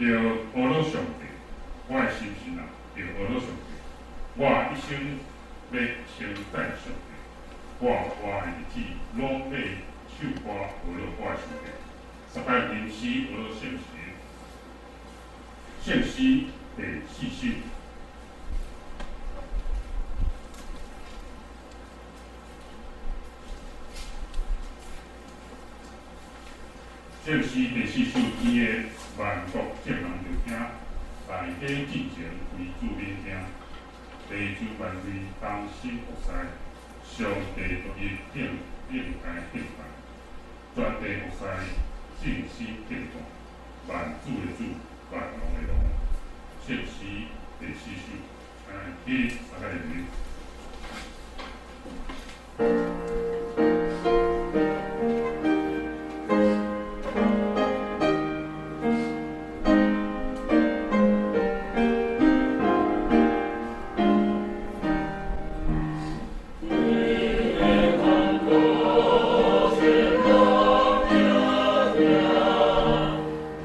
著阿樂上帝，我的心神啊，著阿樂上帝，我一生欲稱讚上帝，我活的日子攏欲唱歌阿樂我的上帝。十擺吟詩阿樂聖神，聖詩第四首。聖詩第四首，天的萬國眾人著聽，大家進前歸主面聽，地諸萬民同心服侍，上帝獨一應應該敬拜，全地服侍，靜心敬拜，萬主的主，萬王的王。聖詩第四首，請起立，三個入。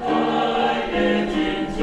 大家進前。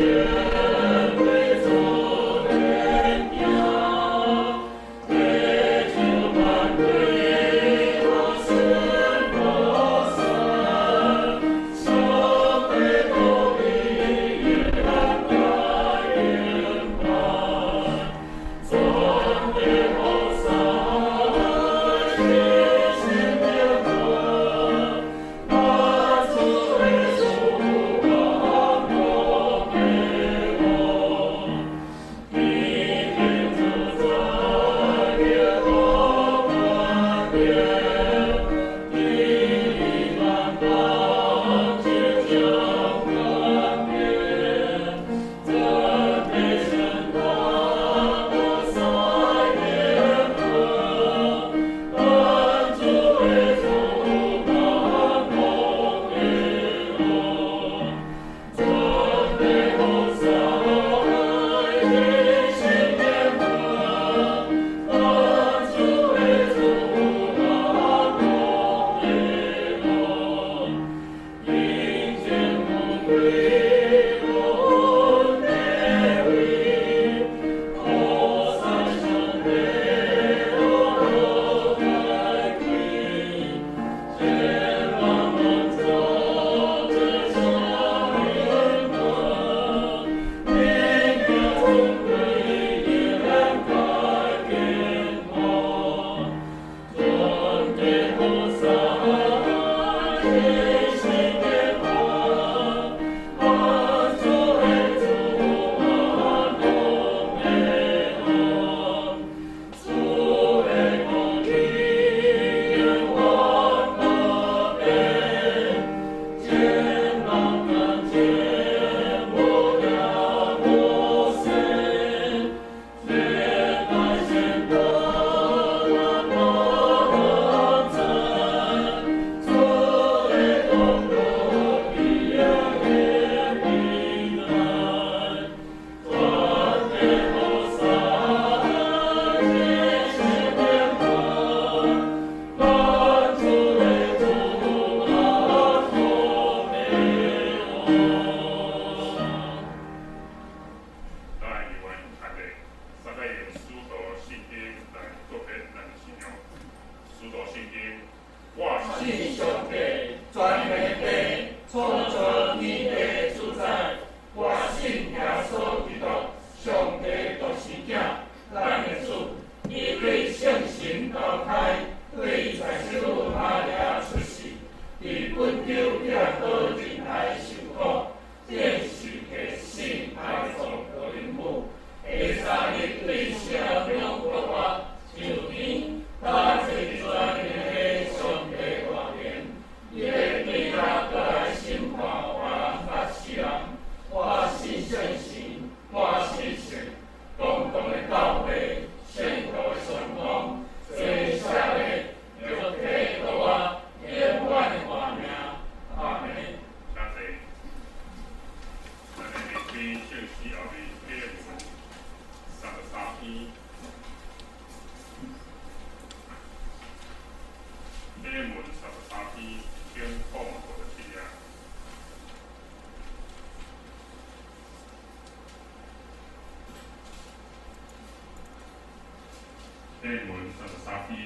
短文33篇，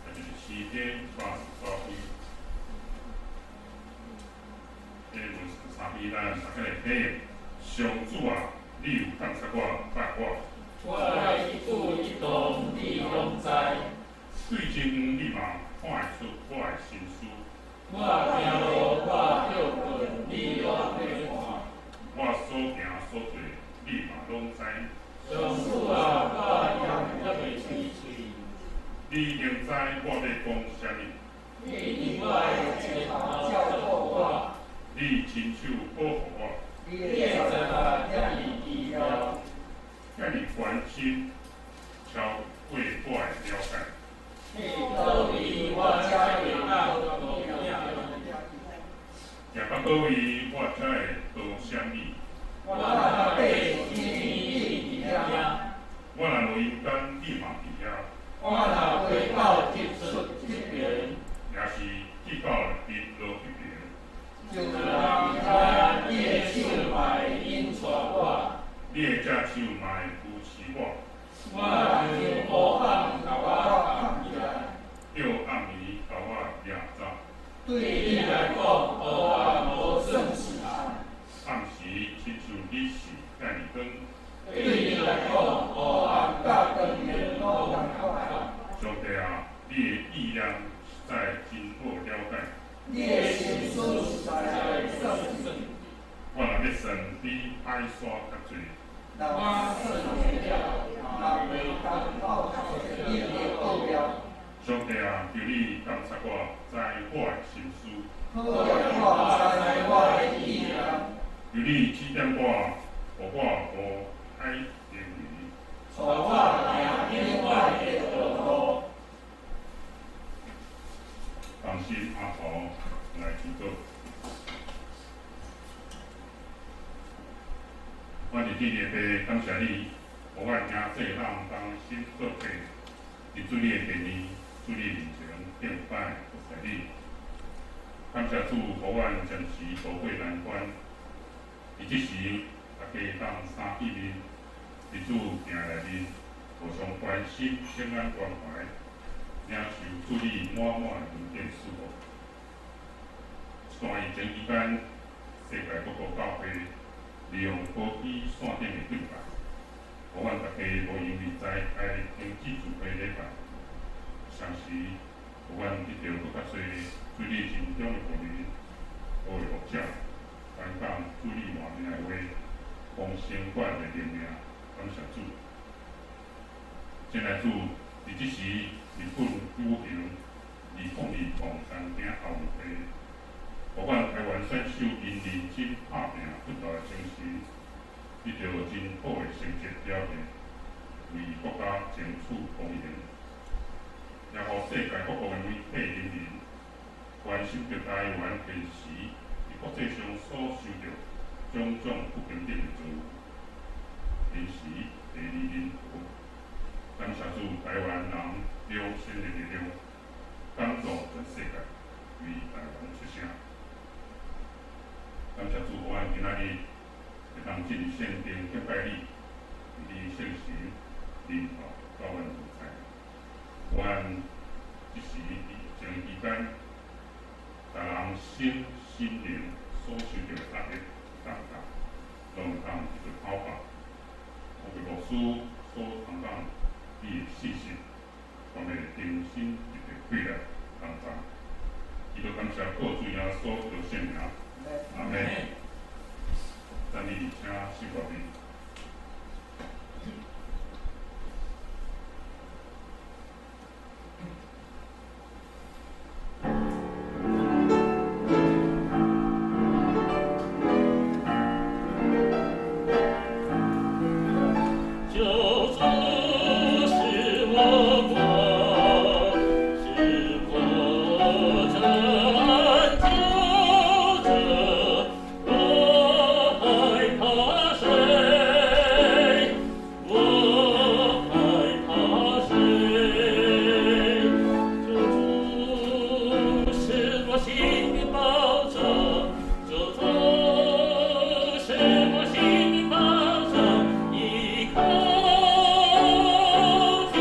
也就是诗篇138篇。短文三十三篇，咱大家来听。上主啊，你有监察我，教我。我的一举一動，你攏知。對真遠，你嘛看會出我的心思。我行路，我歇睏，你攏咧看。我所行所做，你嘛攏知。上主啊，我言猶未開喙，你已經知我欲講啥物。你用我的舌頭照顧我。你親手保護我。你的十架遐爾奇妙，遐爾關心，超過我的了解。佇佗位我才會當倒影？行到佗位我才會倒閃你？我若爬上天，你佇遐；我若落陰間，你嘛佇遐。我若飛到日出彼邊，也是去到日落彼邊。就是佇遐，你的手嘛會引帶我。你的隻手嘛會扶持我。我若讓烏暗共我蓋起來，叫暗暝共我掠走。對你來講，烏暗無算是暗；暗時親像日時遐爾光。對你來講，烏暗佮光明攏仝款。上帝啊，你的意念實在真好了解。你的心思實在會算算。我若欲算比海沙較濟。我算了，嘛袂當鬥出你的奧妙。上帝啊，求你監察我，知我的心思。好予我知我的意念。求你指點我，予我無歹行為。帶我行永遠的道路。同心阿婆來祈禱。我佇天的父，感謝你，予阮兄弟人同心做伙，佇主你的殿裡，主你面前敬拜服侍你。感謝主，予阮暫時渡過難關。佇這時，大家當相見面，佇主殿內面，互相關心、平安關懷，領受主你滿滿的恩典賜福。這段疫情期間，世界各國教會利用科技線頂的敬拜，予阮大家無因為在開停止聚會禮拜，同時予阮得著閣較濟主你真中的僕人、好的牧者，傳講主你活命的話，豐盛阮的靈命，感謝主。親愛主，佇這時日本舉行2020東京奧運會，予阮台灣選手𪜶認真拍拚奮鬥的精神，得著真好的成績表現，為國家爭取光榮，也予世界各國的媒體人民關心著台灣現時佇國際上所受著種種不平等的遭遇，天時地利人和，感謝主台灣人良善的力量，感動全世界，為台灣出聲。感謝主，予阮今仔日會當進入聖殿敬拜你，你聖神臨到佮阮同在。予阮這時佇疫情期間，逐人身心靈所受著的壓力重擔，攏會當得著拋放。有個牧師所傳講你的信息，阮會重新得著氣力同讚。祈禱感謝靠主耶穌得聖名，阿們。讚美，請四國賓。救主是我光，是我拯救者，我還怕誰？我還怕誰？救主是我心的保障，救主是我心的保障，依靠就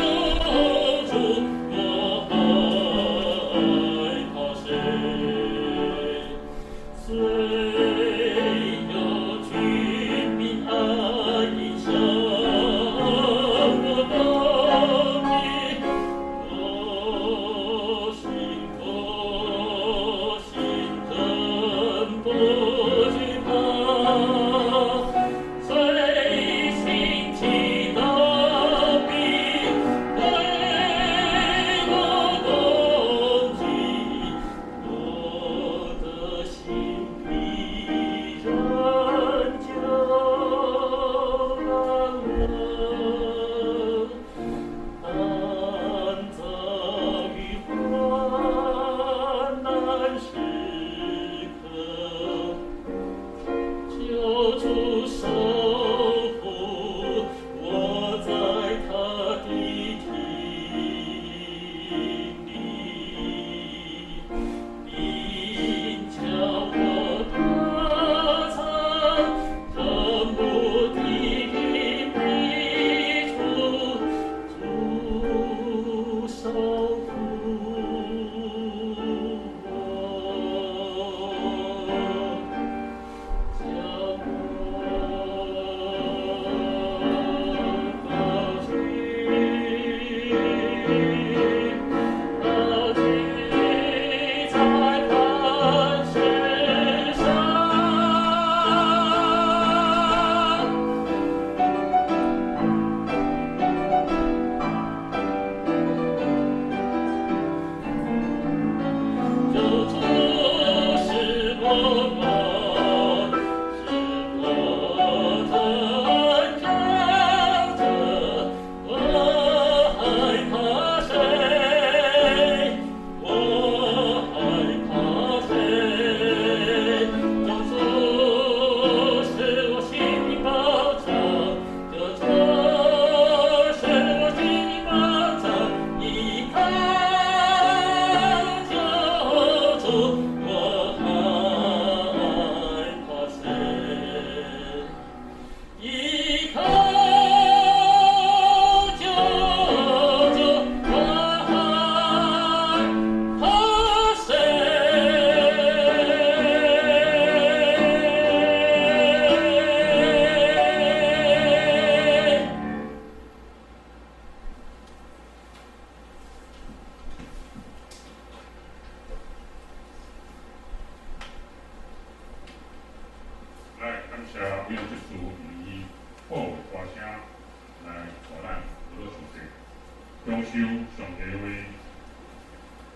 享受上帝話，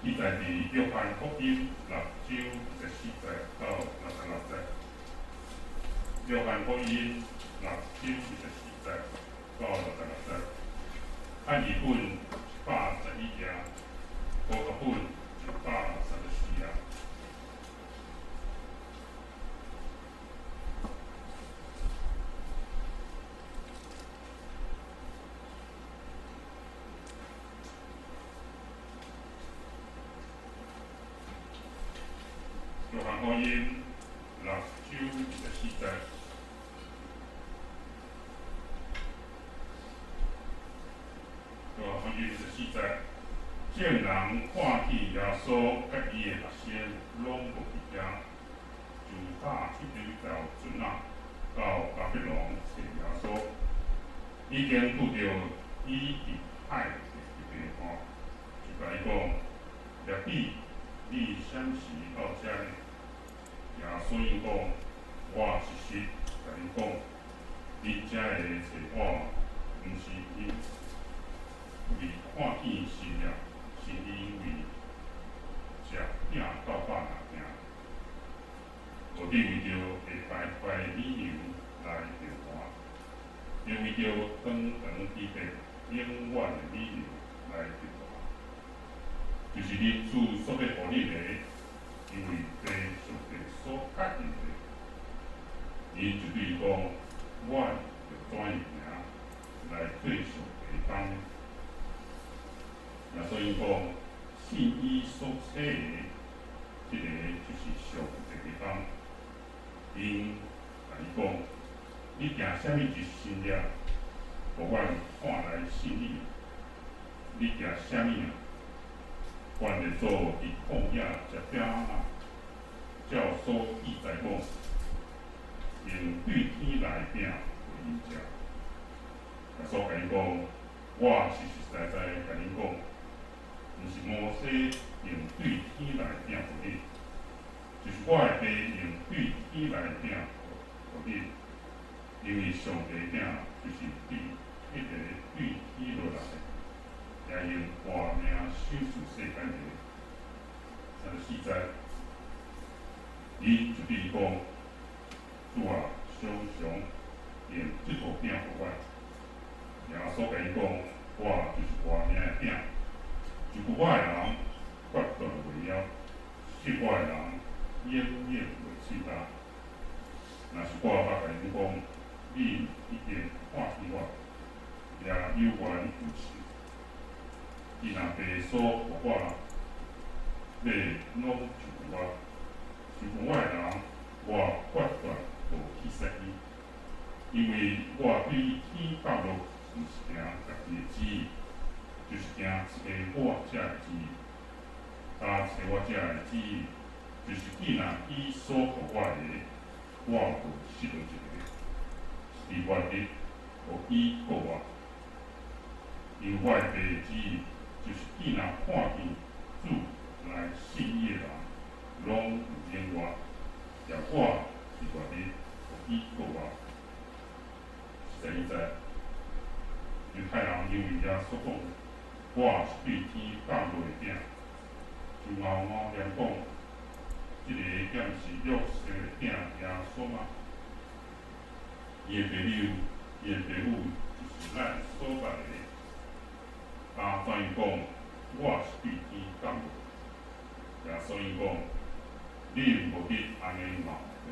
記載佇約翰福音六章24節到66節。約翰福音六章24節到66節，漢語本111頁，和合本134頁。約翰福音六章24節。約翰福音24節，眾人看見耶穌佮伊的學生攏無佇遐，就搭彼條船仔到迦百農揣耶穌，已經拄著伊佇海的彼邊岸，就共伊講：拉比，你啥時到遮呢？耶穌應講：我實實共恁講，恁遮會揣我，毋是因為看見神跡，是因為食餅夠飽爾。無你為著會敗壞的乳牛來著寒，又為著長長疲乏永遠的乳牛來著寒，就是恁主所欲予恁的，因為父上帝所答應的。𪜶就對伊講：阮著怎樣行來替上帝擔呢？耶穌應講：信伊所差的，這个就是上帝的工。𪜶共伊講：你行啥物一神跡，予阮看來信你？你行啥物啊？阮的祖佇曠野食餅仔，照所記載講，用對天來的餅予𪜶食。耶穌共𪜶講：我實實在在共恁講，毋是摩西用對天來的餅予恁，就是我的父用對天來的餅予恁。因為上帝的餅就是對彼个對天落來的，也用活命賞賜世間的。34節，𪜶就對伊講：主啊，常常用這箍餅予阮。耶穌共伊講：我就是活命的餅，就顧我的人，決斷袂枵；食我的人，永遠袂喙焦。若是我捌共恁講，恁已經看見我，也猶原有信。伊若父所予我，欲攏就近我，就近我的人，我決斷無去殺伊，因為我對天降落，毋是行家己的旨意，就是行差我者的旨意。他差我者的旨意，就是既若伊所予我的，我無失落一个，是伫末日予伊復活。因為我的父的旨意，就是既若看見主來信伊的人，攏有永活，也我佇末日予伊復活。41節，猶太人因為耶穌講，我是對天降落的餅，就敖敖念講，這个敢是約瑟的囝耶穌嗎？伊的爸母，伊的爸母就是咱所捌的。他怎樣講，我是對天降落？耶穌應講，恁無必按呢敖念，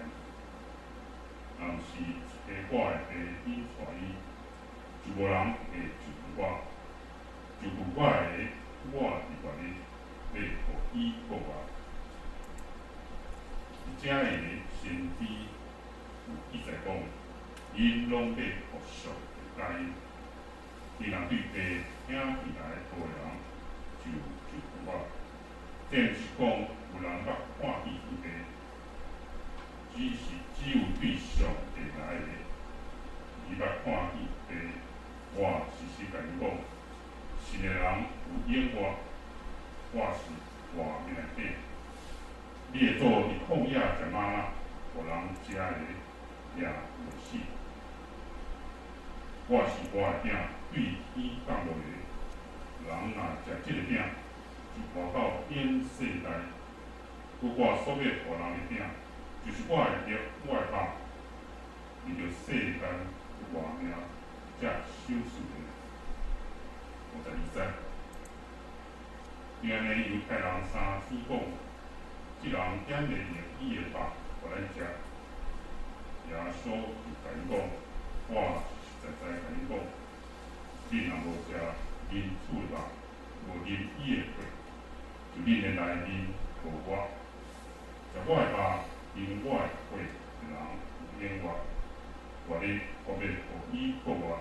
若毋是差我的父引帶伊，就無人會就近我。就近我的，我佇末日欲予伊復活。佇遮的先知有記載講，𪜶攏欲予上帝教𪜶。伊若對父兄弟來討的人，就就近我。這毋是講有人捌看見天父，只是只有對上帝來的，伊捌看見父。我實實共恁講，信的人有永活，我是活命的餅。你的祖佇曠野食嗎哪，予人食的也袂死。我是活的餅，對天降落的，人人若食這个餅，就活到永世代。閣我所欲予人的餅，就是我的肉，我的肉，為著世間活命才賞賜的。52節，對按呢，猶太人三次講，這人敢會用伊的肉予咱食？耶穌就共𪜶講：我實實在在共恁講，恁若無食人子的肉，無啉伊的血，就恁的內面無活。食我的肉，飲我的血的人有永活，活日我欲予伊復活。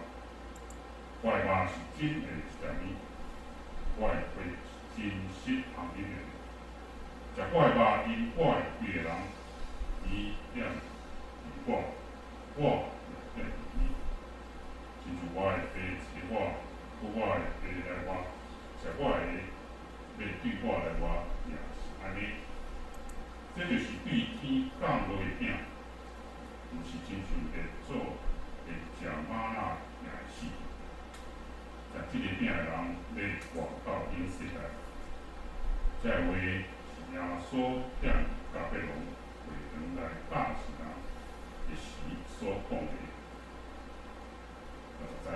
我的肉是真的食物，我的血是真實通飲的。食我的肉，飲我的血的人，伊踮佇我，我也踮佇伊。親像我的父差我，閣我的父來活，食我的，欲對我來活，也是按呢。這就是對天降落的餅，毋是親像列祖會食瑪納掠死。食這个餅的人，欲活到永世代。這个話是耶穌踮迦百農會堂內教示人的時所講的。60節，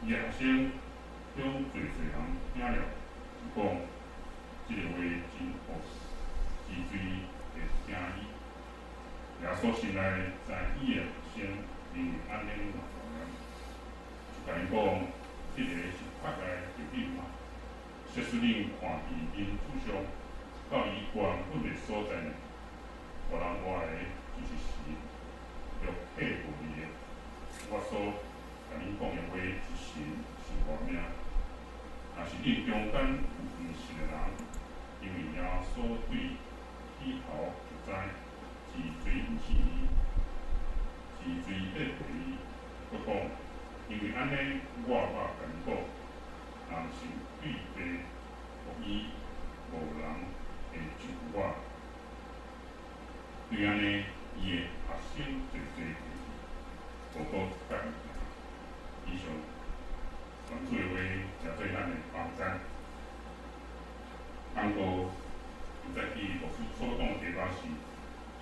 伊的學生中濟濟人聽了，就講：這个話真惡，真濟會聽伊。耶穌心內知伊的學生認為按呢偌大就共𪜶講：這个是較愛著恁嗎？設使恁看佇人子上，到伊原本的所在呢？予人活的就是神，著替補你的。我所共恁講的話是神，是活命。若是恁中間有毋信的人，因為耶穌對起頭就知是誰毋信伊，是誰欲賣伊，閣講，因為按呢，我捌共恁講，若毋是對父予伊，無人會救我。對按呢，伊的學生濟濟回去，無閣佮伊行。以上，上主的話，成做咱的幫贊。講道早起牧師所講的題目是：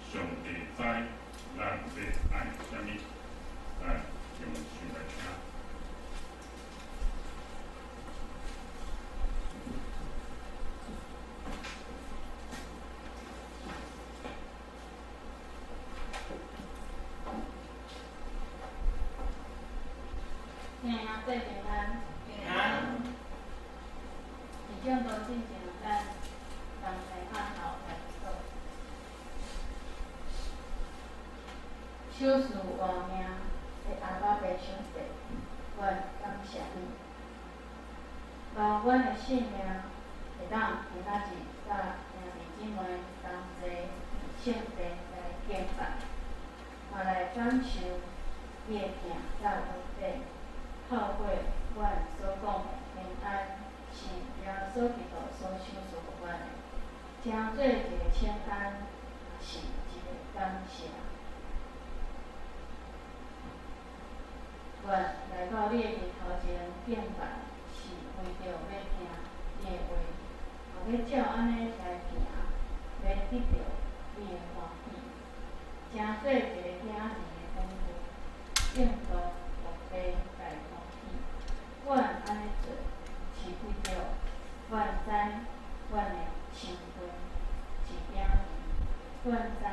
上帝知咱欲愛啥物，咱用心來聽。兄弟平安。平安。伫讲道进前，咱同齐按头来祈祷。赏赐活命的阿爸父上帝，阮感謝你，留阮的性命會當今仔日佮兄弟姊妹同齊聖殿來敬拜，嘛來感受你的疼佮恩典。透過阮所講的平安，是耶穌基督所賞賜予阮的，成做一个請安，也是一个感謝。阮來到你的日頭前敬拜，是為著欲聽你的話，嘛欲照按呢來行，欲得著你的歡喜，成做一个囝兒的本分，應當予父來歡喜。阮按呢做，是為著阮知阮的身份是囝兒，阮知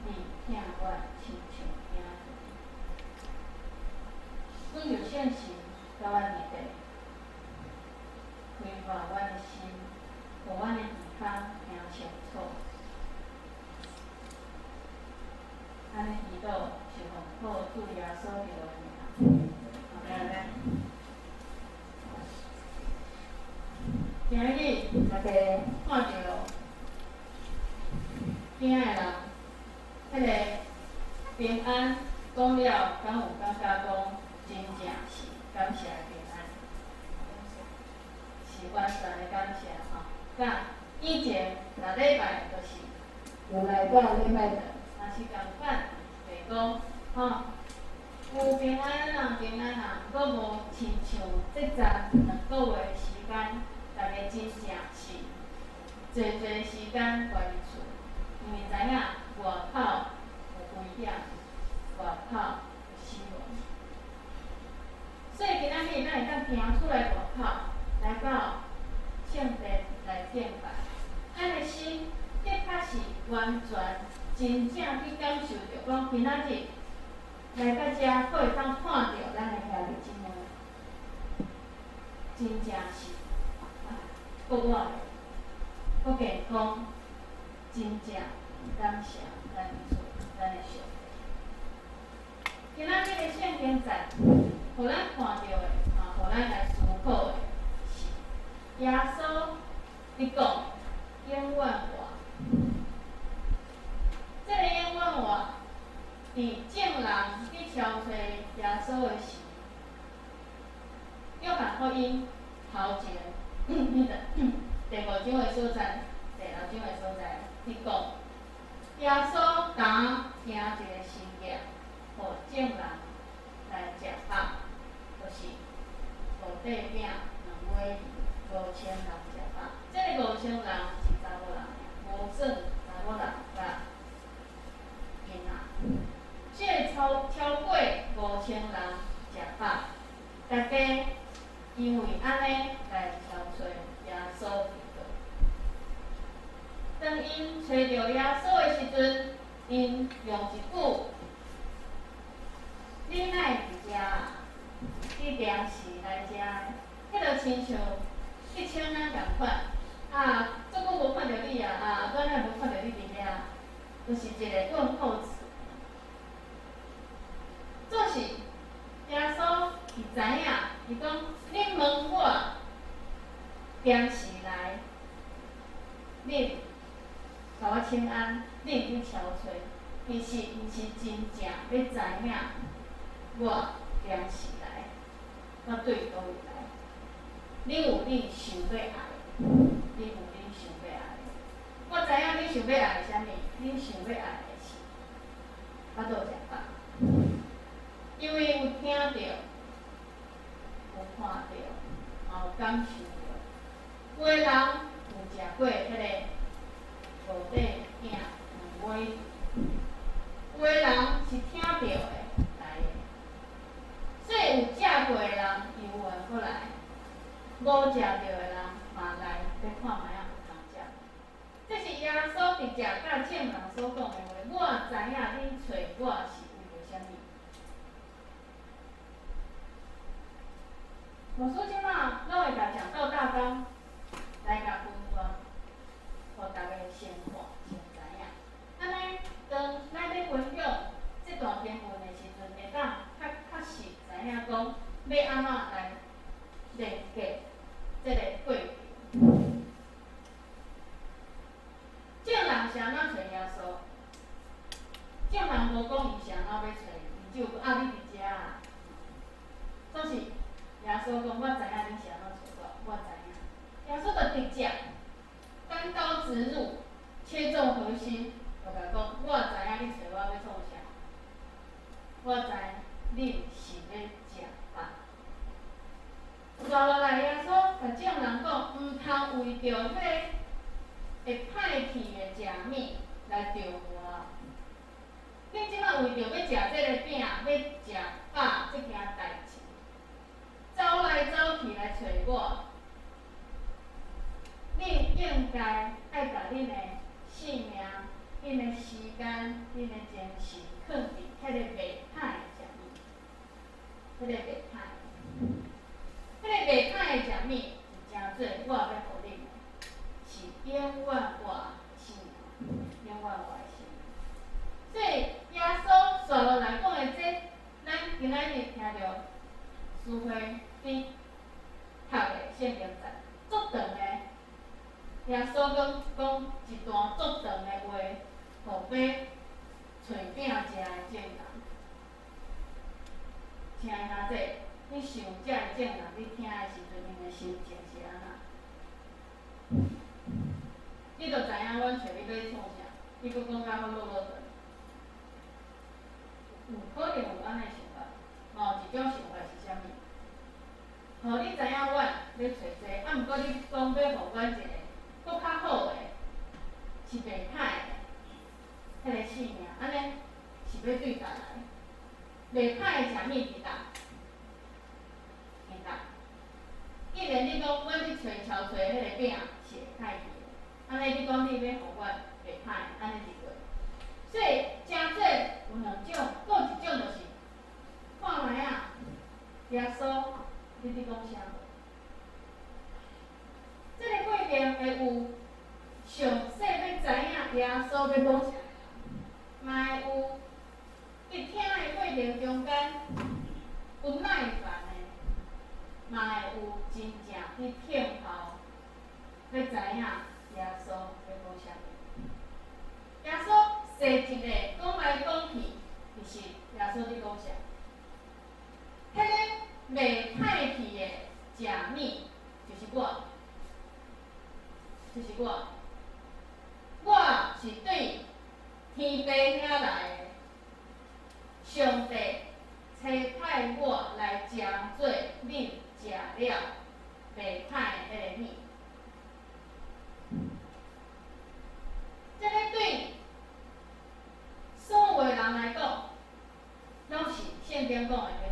你疼阮親像囝兒。阮求聖神佮阮佇底，開發阮的心，予阮的耳孔聽清楚。按呢祈禱是奉靠主耶穌基督的名。阿們。今日大家看著囝的人，彼个平安講了，敢有感覺講真正是感謝的平安？是完全的感謝吼。甲以前逐禮拜就是有來到禮拜堂，若是仝款，袂講吼，有平安啊，平安啊，毋過無親像這陣2個月時間，逐家真正是濟濟時間關佇厝，因為知影外口有危險，外口有死亡。所以今仔日咱會當行出來外口，來到聖殿來敬拜，咱的心的確是完全真正去感受著，講今仔日來到遮，閣會當看著咱的兄弟姊妹，真正是啊，閣活的，閣健康，真正感謝咱的主，咱的上帝。今仔日的聖經節，予咱看著的，啊，予咱來思考的是耶穌佇講永遠活。這个永遠活，佇眾人去敲揣耶穌的時，約翰福音頭前，彼個第五章的所在，第六章的所在，佇講耶穌敢行一个神蹟，予眾人來食飽，就是五塊餅兩尾魚，5000人食飽。這个5000人是查某人，無算查某人佮囡仔。這个超過5000人食飽，大家因為按呢來敲揣耶穌佇佗。當𪜶揣著耶穌的時陣，𪜶用一句：“你哪會佇遮啊？你定是來遮的。”彼个親像去請咱仝款，啊，足久無看著你啊，啊，我哪會無看著你佇遐？就是一个問候詞。總是耶穌伊知影，伊講恁問我定時來，恁共我請安，恁去敲揣，其實𪜶是真正欲知影我定時來，我對佗位來。恁有恁想欲愛的，恁有恁想欲愛的。我知影恁想欲愛的啥物，恁想欲愛的是腹肚食飽，因為有聽著，有看著，嘛有感受著。有的人有食過彼个五塊餅兩尾魚，有的人是聽著的來的，所以有食過的人猶原閣來，無食著的人嘛來欲看覓仔有通食。這是耶穌直接佮眾人所講的話。我知影恁揣我是為著啥物。牧師這擺攏會共講道大綱來共分段，予逐家先看先知影。按呢，當咱欲分享這段經文的時陣，會當較確實知影講欲按怎來連結這个過程。眾人是按怎揣耶穌？眾人無講伊是按怎欲揣伊，只有講啊，你佇遮啊。總是耶穌講，我知影恁是按怎揣我，我知影。耶穌就直接單刀直入，切中核心，就共講，我知影你揣我欲創啥，我知恁是欲食飽。紲落來，耶穌共眾人講，毋通為著彼个會歹去的食物來著我。恁這擺為著欲食這个餅，欲食飽這件代誌，走來走去來揣我。恁應該愛共恁的性命、恁的時間、恁的精神，囥佇彼个袂歹的食物，彼个袂歹，彼个袂歹的食物是誠做我欲予恁的，是永遠活的生命，永遠活的生命。所以耶穌紲落來講的這，咱今仔日聽著書會佇讀的聖經節，足長的。耶穌閣講一段足長的話，予欲揣餅食的眾人。親愛兄弟，你想這个眾人，你聽的時陣，𪜶的心情是按怎？你就知影阮揣你欲創啥，你閣講甲我落落長，有可能有按呢想法。嘛有一種想法是啥物？予你知影阮欲揣這個，啊，毋過你講欲予阮一個閣較好的，是袂歹的，彼個性命，按呢是欲對佗來？袂歹的食物佇佗？佇佗？既然你講阮去揣撨揣彼个餅是會歹去的，按呢你講你欲予阮袂歹，按呢是對。所以誠濟有兩種，閣有一種就是看覓仔，耶穌，你佇講啥話？這个過程會有詳細欲知影耶穌欲講啥，嘛會有佇聽的過程中間不耐煩的，嘛會有真正佇聽候欲知影耶穌欲講啥物。耶穌踅一个講來講去，其實耶穌佇講啥？彼个袂歹去的食物，就是我，就是我。我是對天父遐來的，上帝差派我來成做恁食了袂歹的彼個物。這个對所有的人來講，攏是聖經講的彼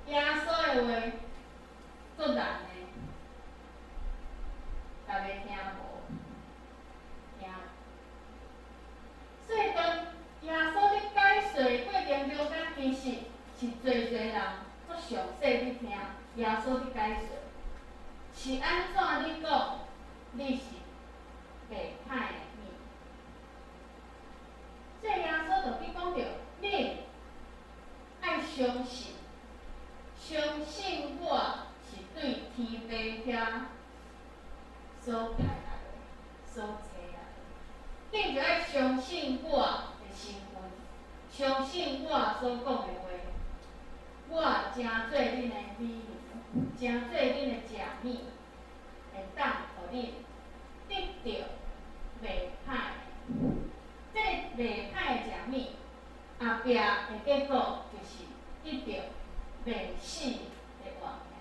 句。耶穌的話足難的，逐家聽無？聽。所以當耶穌佇解說過程中間，其實是濟濟人足詳細佇聽耶穌佇解說，是按怎你講你是袂歹的物？所以耶穌就去講著，你愛相信，相信我是對天父遐所派來的，所差來的。你就愛相信我的身份，相信我所講的話，我成做恁的美名，成做恁的食物，會當予恁得著袂歹的。這个袂歹的食物，後壁的結果就是得著袂死的活命。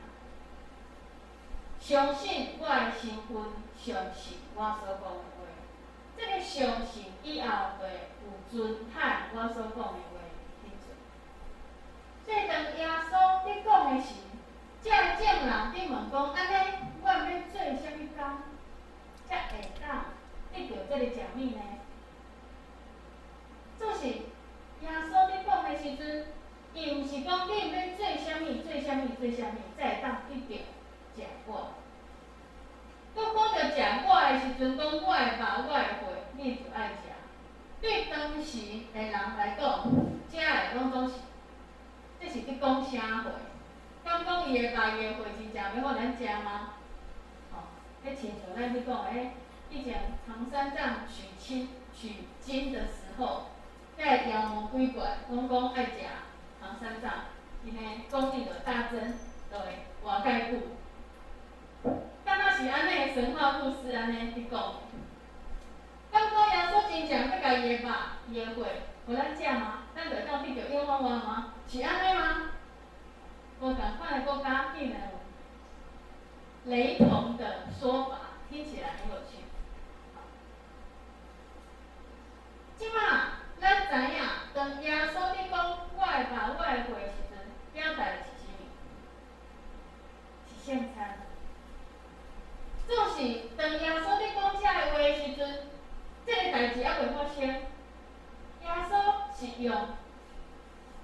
相信我的身份，相信我所講的話，這个相信以後會有遵行我所講的話去做。所以當耶穌佇講的時，這个眾人佇問講：按呢，阮欲做啥物工，才會當得著這个食物呢？就是耶穌佇講的時陣，伊毋是講恁欲做啥物、做啥物、做啥物，才會當得著食我。閣講著食我的時陣，講我的肉、我的血，你就愛食。對當時的人來講，食的攏總是，這是佇講啥話？敢講伊的肉、伊的血真正欲予咱食嗎？吼，彼親像咱佇講，以前唐三藏取經取經的時候，遐個妖魔鬼怪攏講愛食唐三藏，𪜶的功力就大增，就會活較久。敢若是按呢神話故事按呢佇講。敢講耶穌真正欲共伊的肉、伊的血，予咱食嗎？咱就會當得著永遠活嗎？是按呢嗎？無仝款的國家竟然有雷同的說法，聽起來很有趣。這馬咱知影，當耶穌佇講我的肉、我的血的時陣，表達的是啥物？是聖餐。就是當耶穌佇講這个話的時陣，這个代誌猶未發生。耶穌是用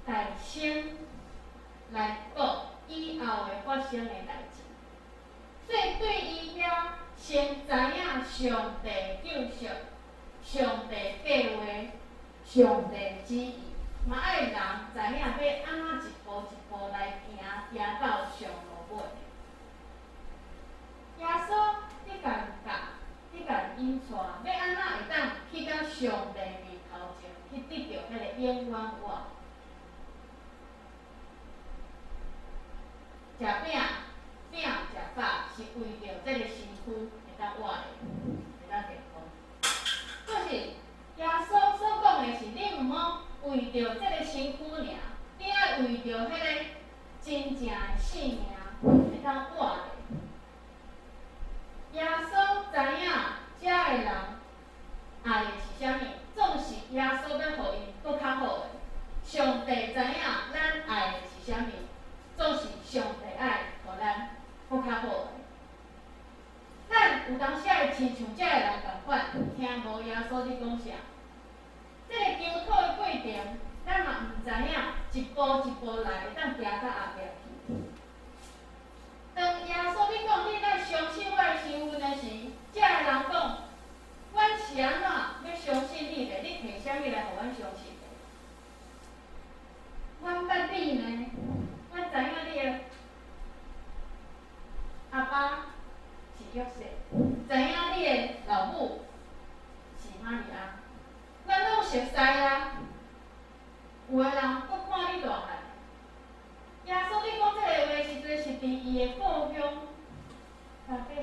代先來講以後會發生的代誌，所以對伊遐先知影上帝救贖、上帝計畫、上帝旨意，嘛愛人知影欲按怎一步一步來行，行到上路尾。耶穌佇共教，佇共引帶，欲按怎會當去到上帝面頭前，去得著彼个永遠活。食餅，餅食飽是為著這个身軀會當活的，會當健康。就是耶穌所講的是，你毋好為著這个身軀爾，真正的性命會當活咧。耶穌知影遮的人愛的是啥物，總是耶穌欲予𪜶閣較好的。上帝知影咱愛的是啥物，總是上帝愛予咱閣較好的。咱有當時會親像遮的人仝款，聽無耶穌咧講啥。這個求討的過程，咱嘛毋知影，一步一步來，會當行到後壁去。當耶穌咧講，恁愛相信我的身份的時，遮的人講，阮是按怎欲相信你咧？你提啥物來予阮相信咧？阮捌你呢，阮知影你的阿爸是約瑟，知影你的老母是瑪利亞，阮攏熟似啊。有的人閣看你大漢。耶穌咧講這個話時陣，是佇伊的故鄉拿撒勒。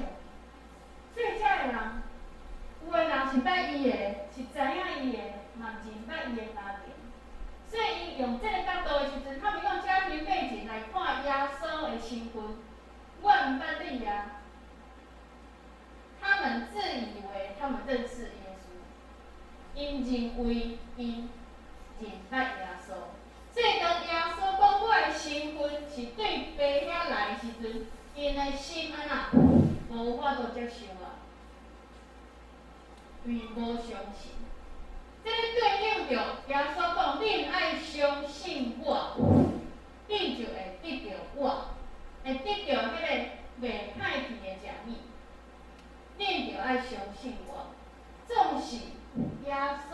所以遮的人，有的人是捌伊的，是知影伊的，嘛真捌伊的家庭。所以𪜶用這個角度的時陣，他們用家庭背景來看耶穌的身份。我毋捌你啊！他們自以為他們認識耶穌，𪜶認為𪜶認捌耶穌。所以當耶穌講我的身份是對父遐來的時陣，𪜶的心按怎無法度接受啊，因為無相信。這個對應著耶穌講，恁愛相信我，恁就會得著我，會得著彼個袂歹去的食物。恁就愛相信我，總是耶穌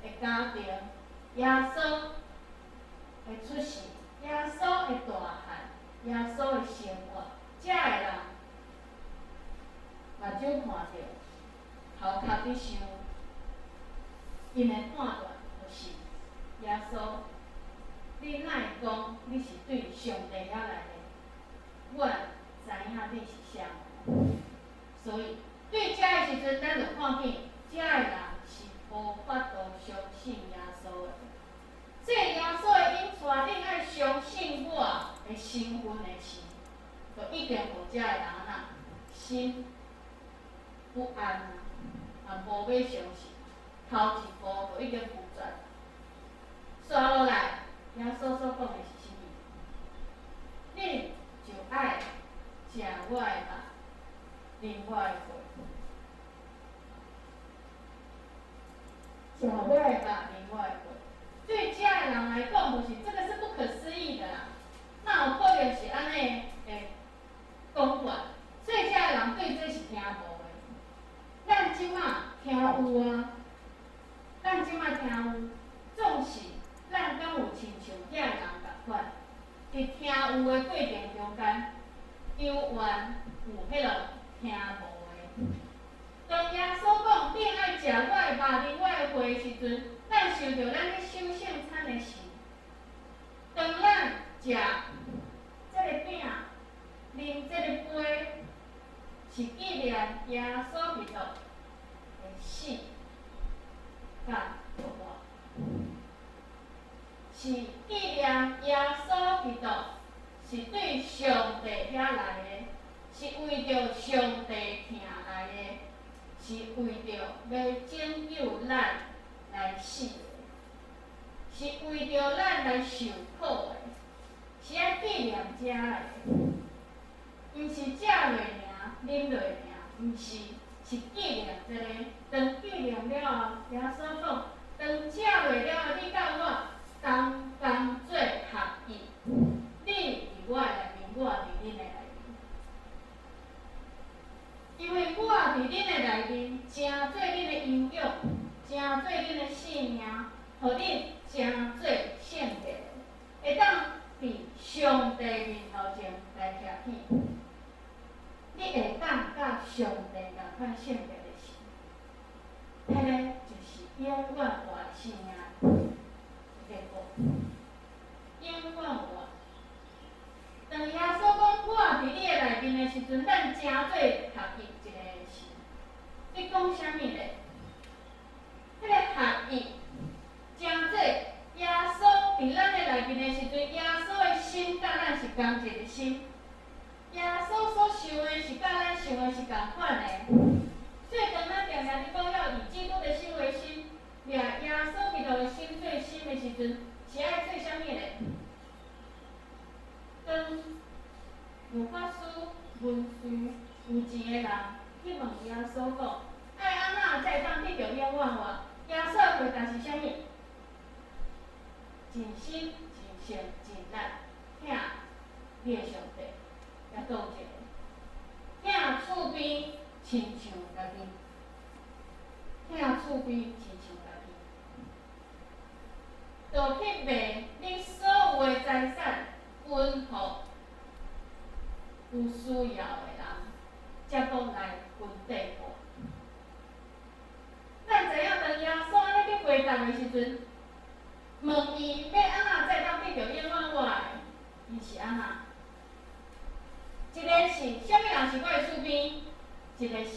的家庭，耶穌的出世，耶穌的大漢，耶穌的生活，遮的人目睭看著，頭殼佇想，𪜶的判斷就是耶穌，你哪會講你是對上帝遐來的？我知影你是啥人，所以對遮的時陣，咱就看見遮的人是無法度相信耶穌的。所以耶穌會引帶恁愛相信我的身份的時，就已經予遮的人按怎心不安啊，也無欲相信，頭一步就已經拒絕。煞落來，耶穌所講的是啥物？恁就愛食我的肉，啉我的血。食我的肉，啉我的血。對遮的人來講，就是這個是不可思議的啦。哪有可能是按呢的講法？所以遮的人對這是聽無的。咱這馬聽有啊，咱這馬聽有，總是咱敢有親像遐人仝款，佇聽有的過程中間，猶原有彼落聽無的。當耶穌講恁愛食我的肉，啉我的血的時陣，咱想著咱咧守聖餐的時，當咱食這个餅，啉這个杯，是紀念耶穌基督的死佮復活，是紀念耶穌基督是對上帝遐來的，是為著上帝疼來的，是為著欲拯救咱來死的，是為著咱來受苦的，是愛紀念這的，毋是食落爾，啉落爾，毋是，是紀念這个。當紀念了後，耶穌講，當食落了後，你佮我同工做合一，你佇我的內面，我佇恁的內面。因為我佇恁的內面，成做恁的營養，成做恁的性命，予恁成做聖潔，會當佇上帝面頭前來徛起。你會當佮上帝仝款聖潔的時，彼个就是永遠活的性命的結果。永遠活。當耶穌講我佇你的內面的時陣，咱成做合一一個的時，你講啥物咧？彼个合一，成做耶穌佇咱的內面的時陣，耶穌的心佮咱是仝仝一个心。耶穌所想的是佮咱想的是仝款的，所以當咱定定佇講要以基督的心為心，掠耶穌基督的心做心的時陣，是愛做啥物咧？當有法師、文士、有錢的人去問耶穌講，愛按怎才會當得著永遠活？耶穌的回答是啥物？盡心、盡性、盡力，疼你的上帝。猶閣有一个，疼厝邊親像家己，疼厝邊親像家己，就去賣你所有的財產，分予有需要的人，才閣來跟綴我。咱知影當耶穌按呢去回答的時陣，問伊欲按怎才會當得著永遠活的，伊是按怎？一個是啥物人是我的厝邊，一個是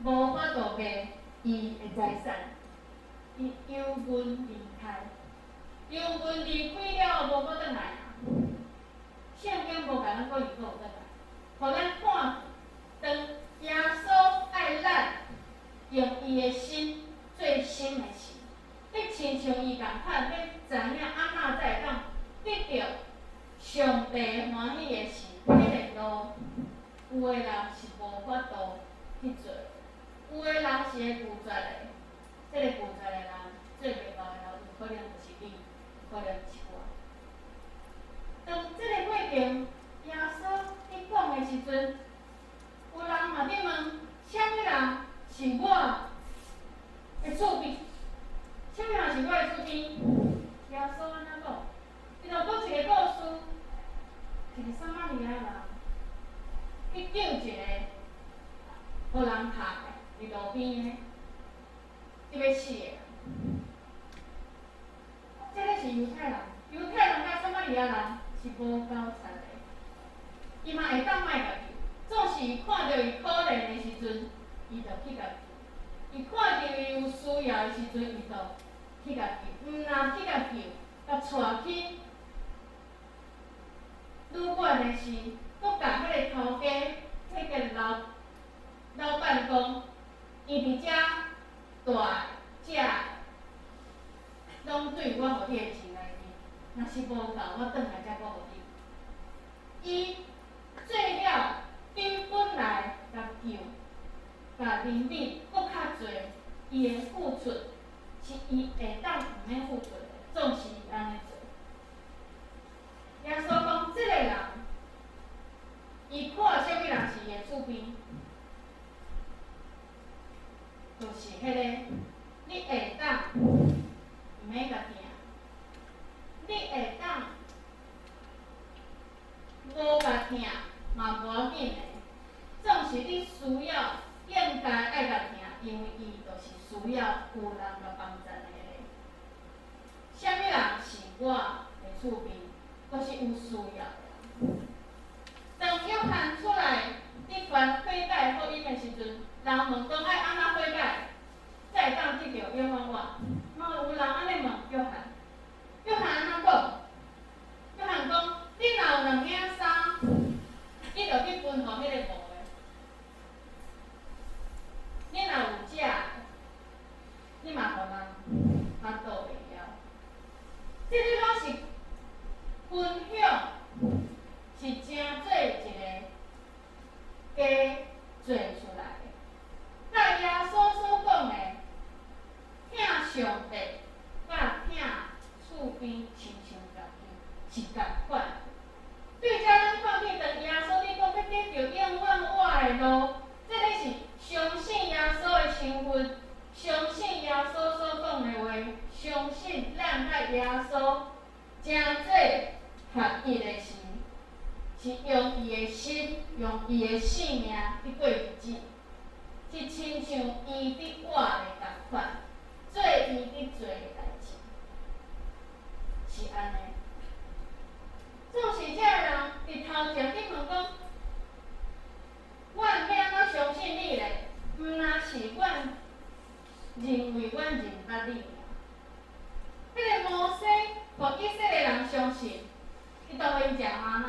無法度賣伊的財產，伊憂悶離開，憂悶離開了後無閣轉來啊。聖經無共咱講伊閣有轉來，予咱看當耶穌愛咱，用伊的心做心的時，你親像伊仝款，欲知影按怎才會當得著上帝歡喜的時，彼个路，有的人是無法度去做，有的人是會拒絕的。這个拒絕的人，做袂到的人，有可能就是你，有可能是我。當這个過程，耶穌佇講的時陣，有人嘛佇問：啥物人是我的厝邊？啥物人是我的厝邊？耶穌按怎講？伊就講一个故事，一个撒瑪利亞人去救一个予人殺的，佇路邊的，佇欲死的人。這个是猶太人，猶太人佮撒瑪利亞人是無交叉的，伊嘛會當莫共救，總是伊看著伊可憐的時陣，伊就去共救；伊看著伊有需要的時陣，伊就去共救。毋若去共救，共帶去旅館的時，閣共彼个頭家、彼个老闆講，伊佇遮蹛食的，攏對我予你的錢內面，若是無夠，我轉來才閣予你。伊做了比本來共救、共憐憫閣較濟，伊的付出是伊會當毋免付出的，總是伊按呢做。耶穌講，這个人，伊看啥物人是伊的厝邊，就是彼个你會當毋免共疼，你會當無共疼嘛無要緊的，總是你需要應該愛共疼，因為伊就是需要有人共幫贊的彼个。啥物人是我的厝邊，就是有需要的人。當約翰出來佇傳悔改福音的時陣，人問講愛按怎悔改，才會當得著永遠活？嘛有人按呢問約翰，約翰按怎講？約翰講：你若有兩領衫，你就去分予彼个無的；你若有食的，你嘛予人腹肚會枵。這个攏是分享，是成做一个家做出來的。佮耶穌所講的，疼上帝，佮疼厝邊親像家己是仝款。對遮咱看見，當耶穌佇講欲得著永遠活的路，這个是相信耶穌的身份，相信耶穌所講的話，相信咱佮耶穌成做合一的時，是用伊的心，用伊的性命去過日子，是親像伊佇活的仝款，做伊佇做的代誌，是按呢。總是這个人佇頭前去問講，阮欲按怎相信你咧？毋若是阮認為阮認捌你爾。彼个摩西，予以色列人相信，伊當予𪜶食嗎哪。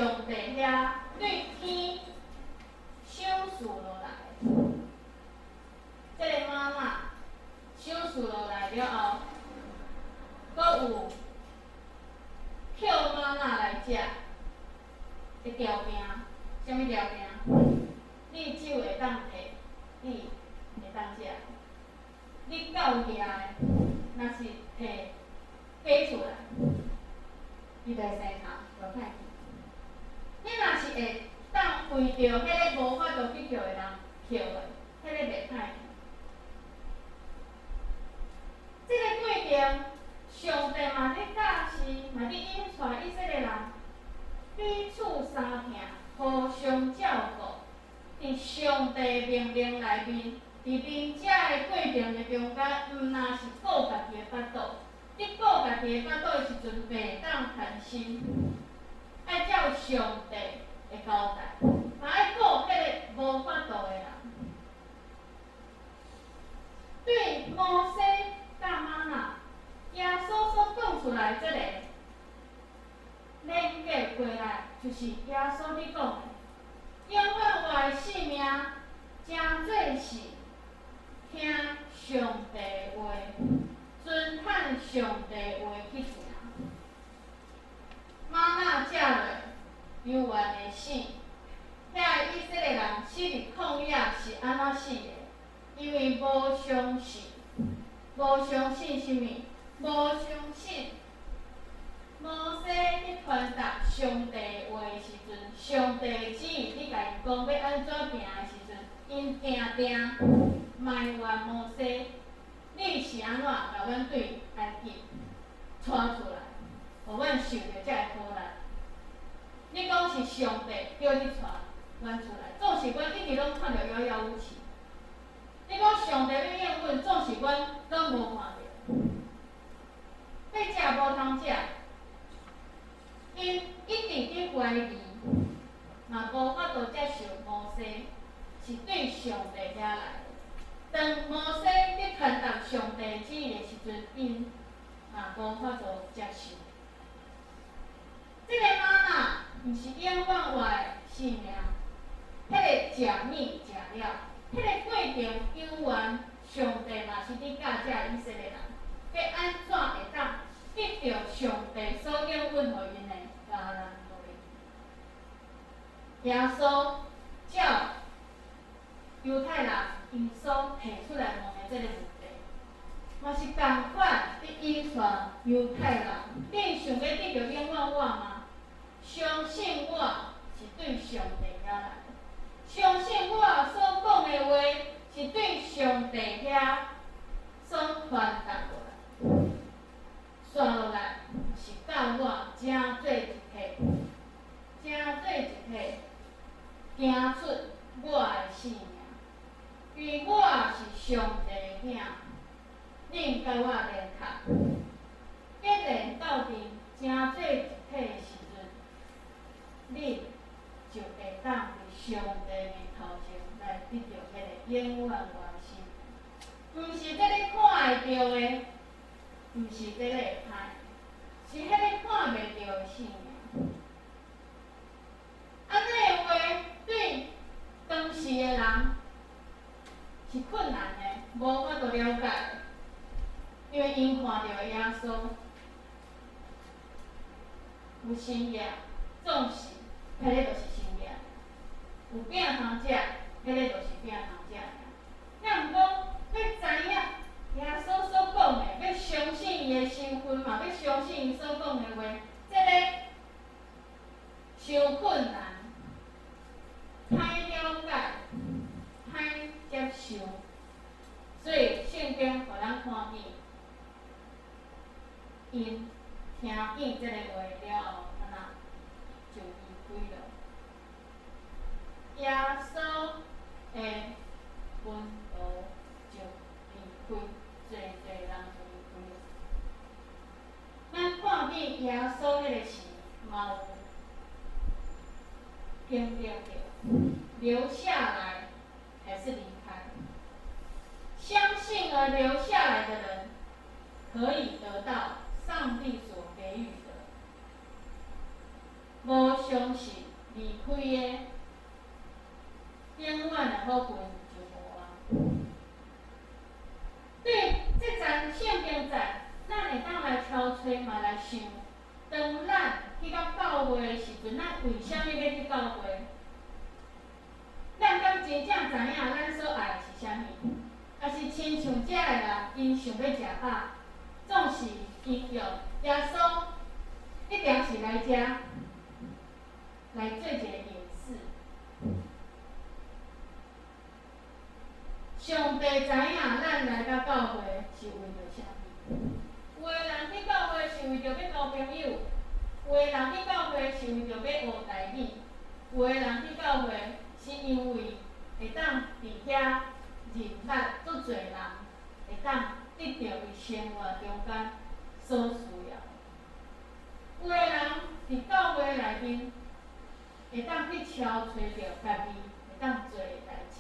上帝遐對天賞賜落來。這个嗎哪賞賜落來了後，閣有抾嗎哪來食的條件，啥物條件？你只有會當摕，你會當食。你到遐的，若是摕飛出來，伊就會生頭，就歹去。你若是會當為著彼個無法度去抾的人抾的，彼個袂歹去。這个過程，上帝嘛咧教示，嘛咧引帶以色列人彼此相疼，互相照顧。佇上帝命令內面，佇啉食的過程的中間，毋若是顧家己的腹肚。你顧家己的腹肚的時陣，袂當貪心，愛照上帝的交代，嘛愛顧彼個無法度的人。對摩西佮嗎哪，耶穌所講出來這个連結過來，就是耶穌咧講的，永遠活的性命，誠做是聽上帝話，遵行上帝話去行。嗎哪食落猶原會死，遐以色列人死佇曠野是按怎死的？因為無相信，無相信啥物？無相信摩西咧傳達上帝話的時陣，上帝旨意咧共𪜶講欲按怎行的時陣，𪜶定定埋怨摩西，你是按怎共阮對埃及帶出來，予阮受著這个苦難？你講是上帝叫你帶阮出來，總是阮一直攏看著遙遙無期。你講上帝欲應允，總是阮攏無看著。欲食無通食，𪜶一直佇懷疑，嘛無法度接受摩西是對上帝遐來的。當摩西佇傳達上帝旨意的時陣，𪜶嘛無法度接受。這个嗎哪毋是永遠活的性命，彼个食物食了，彼个過程猶原上帝嘛是佇教這以色列人，欲按怎會當得著上帝所應允予𪜶的迦南地。耶穌照猶太人𪜶所提出來問的這个問題，嘛是仝款佇引帶猶太人，恁想欲得著永遠活嗎？相信我是對上帝遐來的，相信我所講的話是對上帝遐所傳達落來，紲落來是佮我成做一體，成做一體，行出我的性命，因為我是上帝的囝，恁佮我連結，結連鬥陣成做一體的時陣，恁就會當佇上帝面頭前來得著彼个永遠活生命。毋是這个看會著的，毋是這个會歹，是彼个看袂著的性命。按呢的話，對當時的人是困難的，無法度了解，因為𪜶看著耶穌有神跡，總是彼个就是神跡；有餅通食，彼个就是餅通食。抑毋過欲知影耶穌所講的，欲相信伊的身份嘛，欲相信伊所講的話，這个傷困難，歹了解，歹接受，所以聖經予咱看見，𪜶聽見這个話了後，按怎就離開了。耶穌的門徒就離開，濟濟人就離開了。咱看見耶穌彼个時，嘛有經歷著留下來還是離開？相信而留下來的人，可以得到上帝所給予的。無相信離開的，永遠的好運就無啊。對這節聖經節，咱會當來敲揣嘛來想，當咱去到教會的時陣，咱為啥物欲去教會？咱敢真正知影咱所愛的是啥物？抑是親像遮的人，𪜶想欲食飽，總是應用耶穌一定是來遮來做一個演示。上帝知影咱來到教會是為著啥物？有的人去教會是為著欲交朋友，有的人去教會是為著欲學台語，有的人去教會是因為會當佇遐認捌足濟人，會當得著伊生活中間所需要的。有的人佇教會內面會當去敲揣著家己會當做的代誌，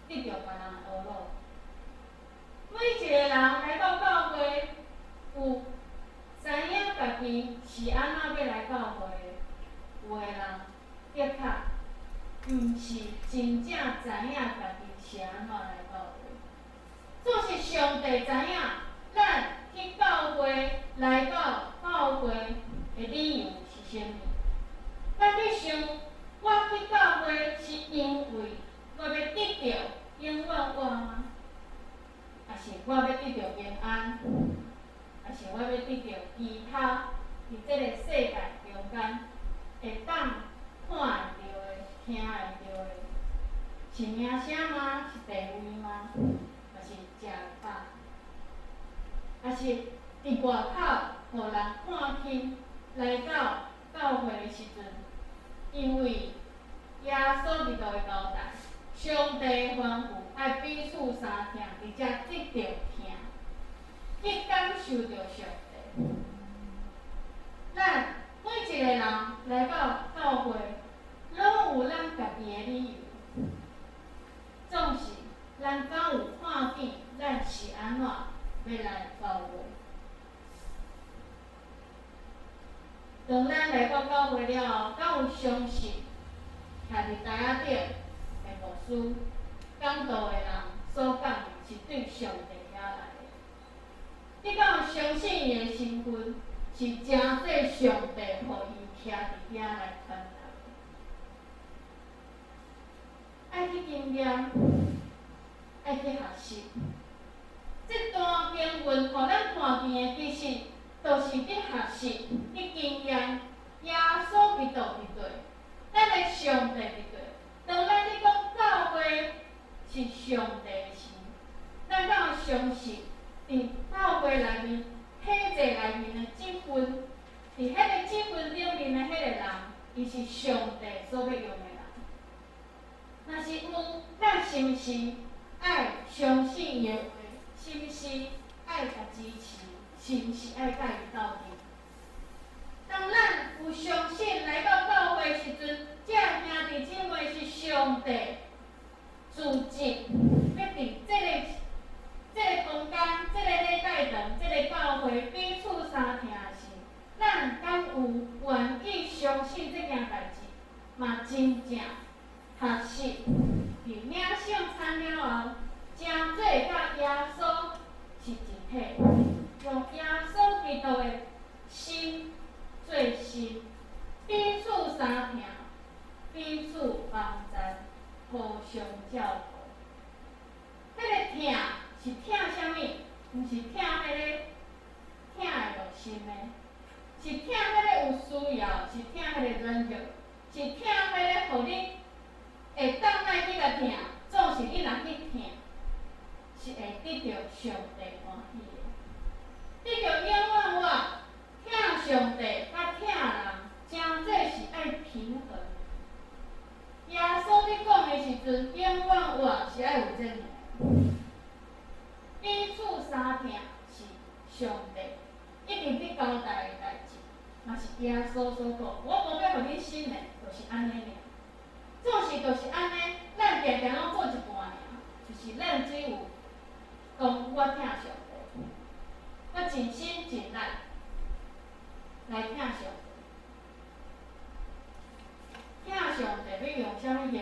得著別人的呵咾。每一個人來到教會，有知影家己是按怎欲來教會的，有的人的確毋是真正知影家己是按怎來教會。總是上帝知影，咱去教會來到教會的理由是啥物？咱去想，我去教會是因為我欲得著永遠活嗎？抑是我欲得著平安？抑是我欲得著其他佇這個世界中間會當看會著的、聽會著的，是名聲嗎？是地位嗎？抑是食飽？抑是佇外口予人看輕來到教會的時陣，因為耶穌基督的交代，上帝吩咐愛彼此相疼，佇遮得著疼，去感受著上帝。咱每一個人來到教會，攏有咱家己的理由。總是咱敢有看見，咱是按怎欲來教會？當咱來到教會了後，敢有相信徛佇台仔頂的牧師講道的人所講的是對上帝遐來的？你敢有相信伊的身份是誠做上帝予伊徛佇遐來傳達的？愛去經驗，愛去學習。這段經文予咱看見的，其實就是佇學習、佇經驗耶穌基督佇佗，咱的上帝佇佗。當咱咧講教會是上帝的時，咱敢有相信佇教會內面、體制內面的職分，佇彼個職分頂面的彼個人，伊是上帝所欲用的人。若是有，咱是毋是愛相信伊的話？是毋是愛共支持？是毋是愛佮伊鬥陣？當咱有相信來到教會時陣，這兄弟姊妹是上帝組織，欲佇這個空間、這個禮拜堂、這個教會彼此相疼時，咱敢有願意相信這件代誌？嘛真正學習佇領聖餐了後，誠做佮耶穌是一體，用耶穌基督的心做心，彼此相疼，彼此幫助，互相照顧。彼個疼是疼啥物？毋是疼彼個疼會落心的，是疼彼個有需要，是疼彼個軟弱，是疼彼個予你會當愛去共疼，總是你若去疼，是會得著上帝歡喜的。得著永遠活，疼上帝佮疼人，誠做是愛平衡。耶穌咧講的時陣，永遠活是愛有這兩個，彼此相疼是上帝一直咧交代的代誌，嘛是耶穌所講。我無欲予恁新的，就是按呢爾。做事就是按呢，咱定定攏做一半爾，就是咱只有講我疼上帝，我盡心盡力來疼上帝。啥物行為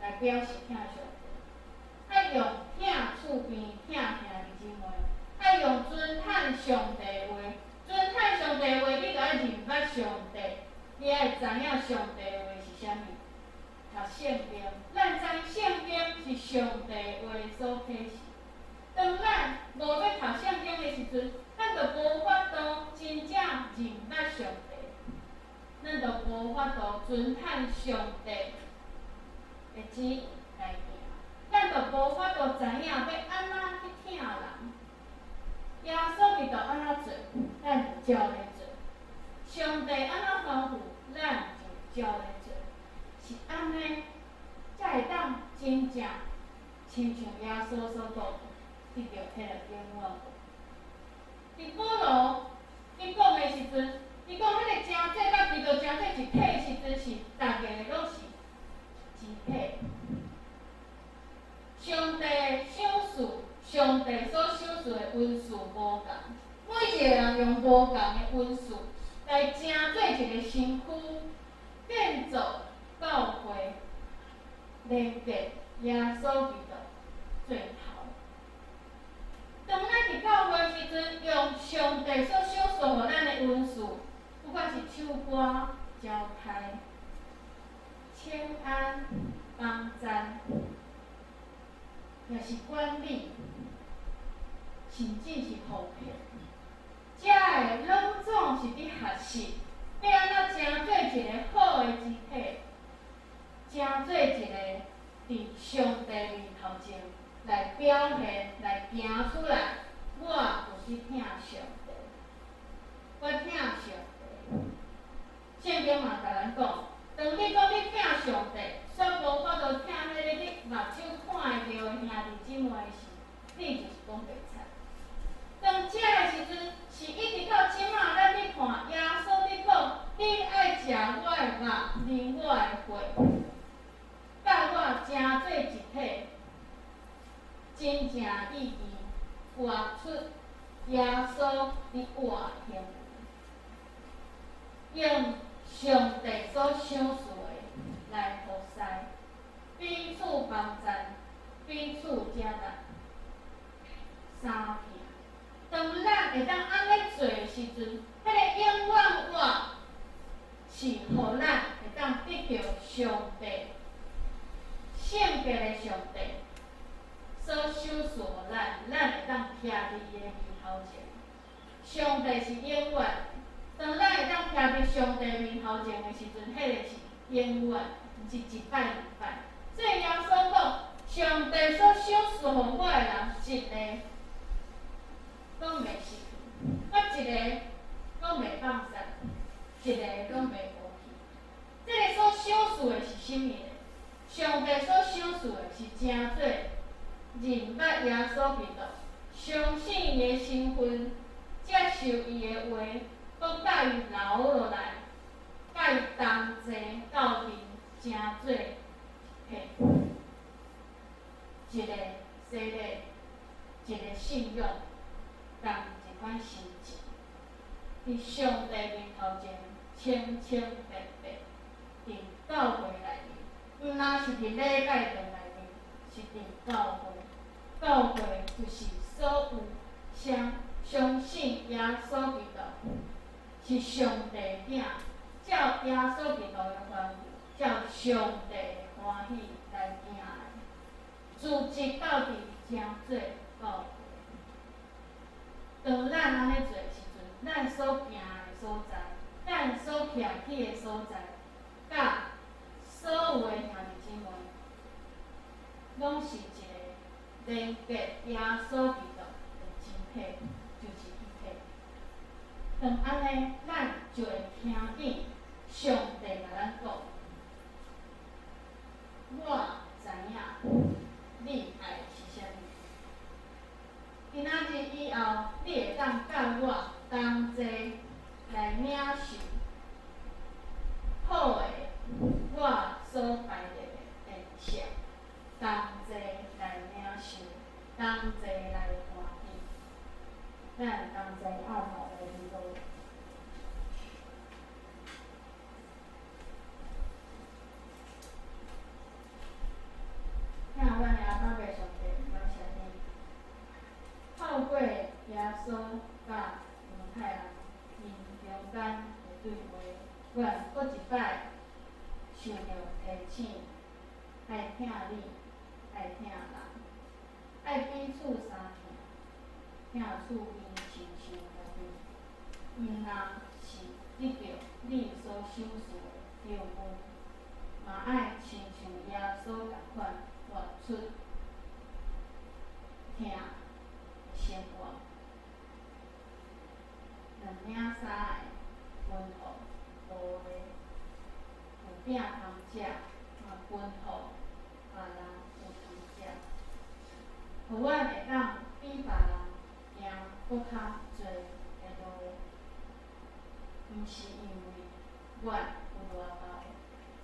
來表示疼上帝？愛用疼厝邊、疼兄弟姊妹，愛用尊嘆上帝話，尊嘆上帝話，你就愛認捌上帝，你愛知影上帝話是啥物。讀聖經，咱知聖經是上帝話所啟示。當咱無欲讀聖經的時陣，咱就無法度真正認捌上帝，咱就無法度尊嘆上帝的旨意來行，咱就無法度知影欲按怎去疼人。耶穌基督按怎做，咱就照咧做；上帝按怎吩咐，咱就照咧做。是按呢，才會當真正親像耶穌所講的，得著彼个永遠活。佇保羅伊講的時陣，伊講彼個成做佮基督成做一體的時陣，是逐个攏是一體。上帝賞賜，上帝所賞賜的恩賜無仝，每一个人用無仝的恩賜來成做一个身軀，建造教會，連結耶穌基督做頭。當咱佇教會時陣，用上帝所賞賜予咱的恩賜，不管是唱歌、交代、請安、幫贊，抑是管理，甚至是奉獻，遮的攏總是佇學習，欲按怎成做一個好的肢體，成做一個佇上帝面頭前來表現、來行出來，我有去疼上帝，我疼上帝。聖經嘛共咱講，當你講你疼上帝，卻無法度疼彼个你目睭看會著的兄弟姊妹時，你就是講白賊。當這个時陣，是一直到這馬，咱咧看耶穌咧講，恁愛食我的肉，啉我的血，佮我成做一體，真正意義活出耶穌佇活的行為，用上帝所賞賜的來服侍，彼此幫贊，彼此接納，相疼。當咱會當按呢做的時陣，彼个永遠活是予咱會當得著上帝聖潔的上帝所賞賜予咱，咱會當徛佇伊的面頭前。上帝是永遠，當咱會當徛佇上帝面頭前的時陣，彼个是永遠，毋是一擺兩擺。所以耶穌講，上帝所賞賜予我的人，一个攏袂失去，我一个攏袂放散，一个攏袂無去。這个所賞賜的是啥物呢？上帝所賞賜的是成做認捌耶穌基督，相信伊的身份，接受伊的話，閣佮伊留落來，佮伊同齊鬥陣，成做一體，一个洗禮，一个信仰，仝一款心情，佇上帝面頭前清清白白，佇教會內面，毋但是佇禮拜堂內面，是佇教會。教會就是所有相信耶穌基督是上帝囝，照耶穌基督的吩咐，照上帝的歡喜來行的，組織鬥陣成做教會。當咱按呢做的時陣，咱所行的所在，咱所徛起的所在，佮所有的兄弟姊妹，攏是一个連結耶穌基督的肢體，就是一體。當按呢，咱就會聽見上帝共咱講：我知影你愛的是啥物。今仔日以後，你會當佮我同齊來領受好的，我所排列的宴席，同齊來領受，同齊來歡喜。咱同齊按頭來祈禱。受著提醒，愛疼你，愛疼人，愛彼此相疼，疼厝邊親像家己，毋但是得著你所賞賜的救恩，嘛愛親像耶穌仝款活出疼的生活。兩領衫的分予無的，有餅通食，嘛分予別人有通食。予阮會當比別人行閣較濟的路，毋是因為阮有偌敖，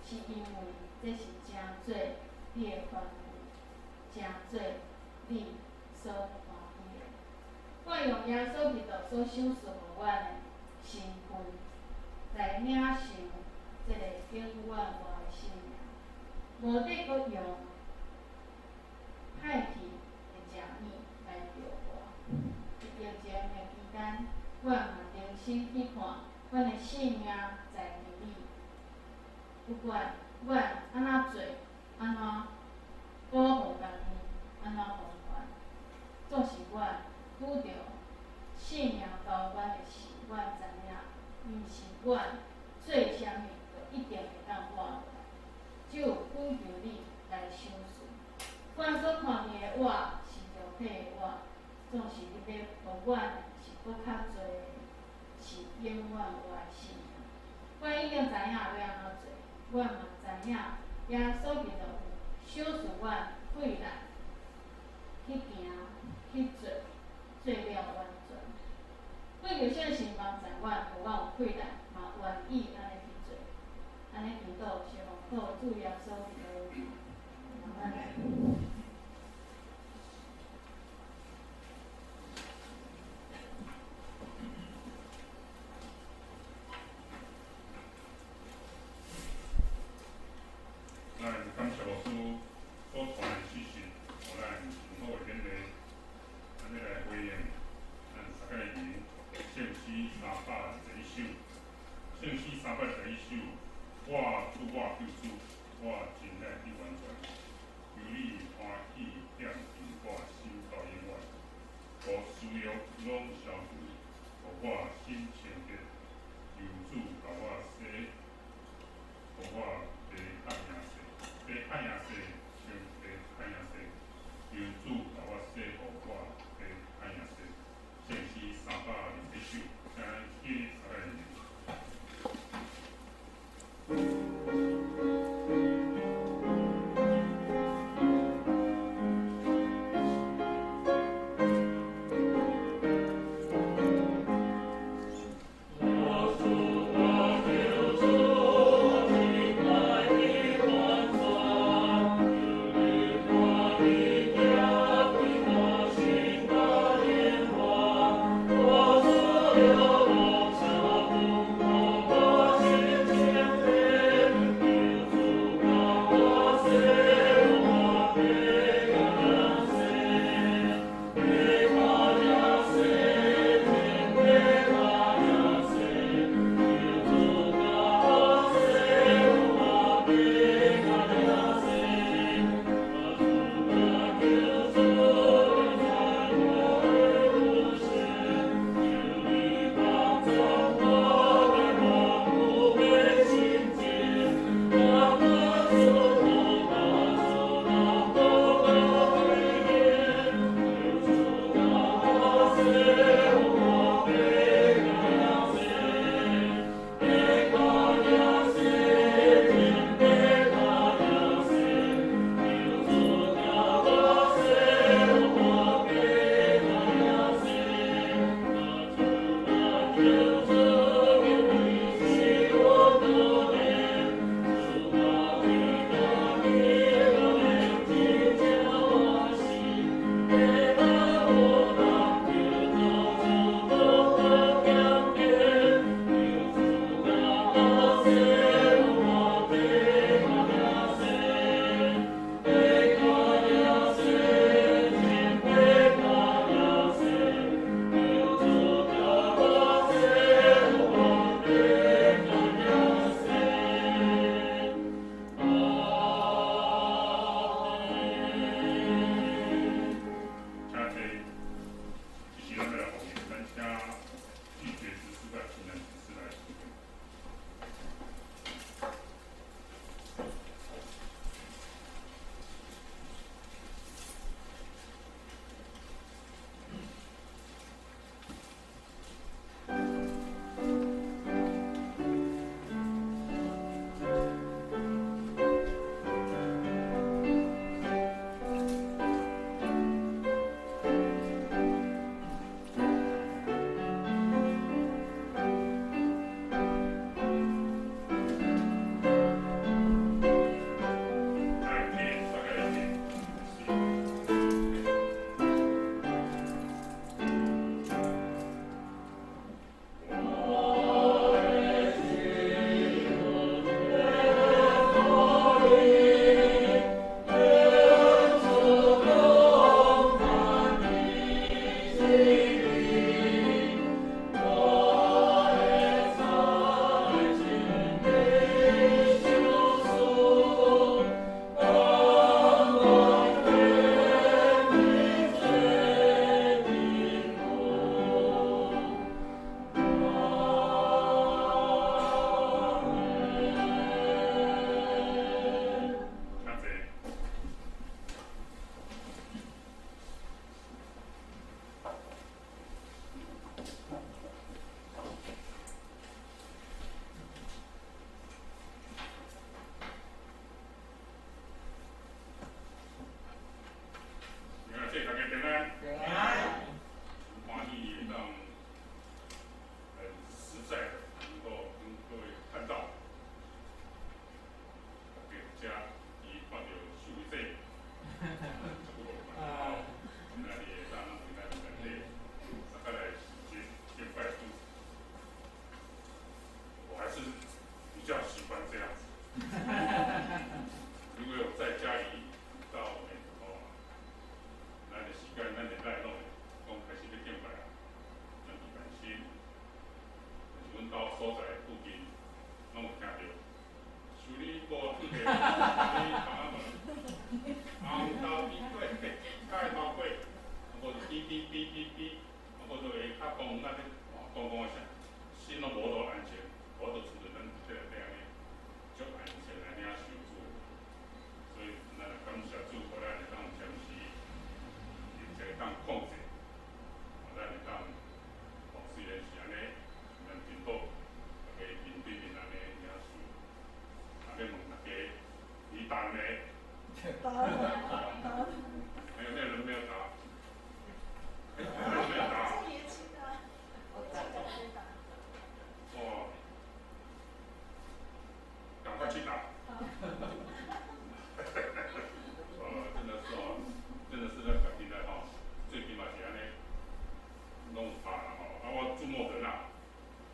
是因為這是成做你的吩咐，成做你所歡喜的。我用耶穌基督所賞賜予阮的身份，來領受這个永遠活的生命，無得閣用歹去的食物來著活。佇疫情的期間，阮嘛重新去看阮的性命在佇你，不管阮按怎做，按怎保護家己，按怎防範，總是阮拄著性命交關的時，阮知影，毋是阮做啥物就一定會當活落來，只有祈求你來賞賜。阮所看見的活是肉體的活，總是你欲予阮的是閣較濟的，是永遠活的生命。阮已經知影欲按怎做，阮嘛知影耶穌基督有賞賜阮氣力去行去做，做了完全。祈求聖神幫助阮，予阮有氣力，嘛願意按呢去做。按呢祈禱是奉靠主耶穌基督的名。阿們。咱感謝牧師所傳的信息，予咱上好的勉勵。咱欲來回應咱三個人聖詩321首，聖詩321首，我主我救主，我真愛你完全，求你歡喜踮佇我心到永遠，予私欲攏消除，予我心清潔，求主共我洗，予我白較贏細，白較贏細，像白較贏細，求主共我洗，予我白較贏細。聖詩321首，請咱起立三个人。你打了沒？打了，打了。沒有，沒有人沒有打。沒有人沒有打。是年輕的，我早就沒打。哦，趕快去打。真的是哦，真的是咱家己來吼，最近嘛是按呢，攏有打啦吼。啊，我注莫德納，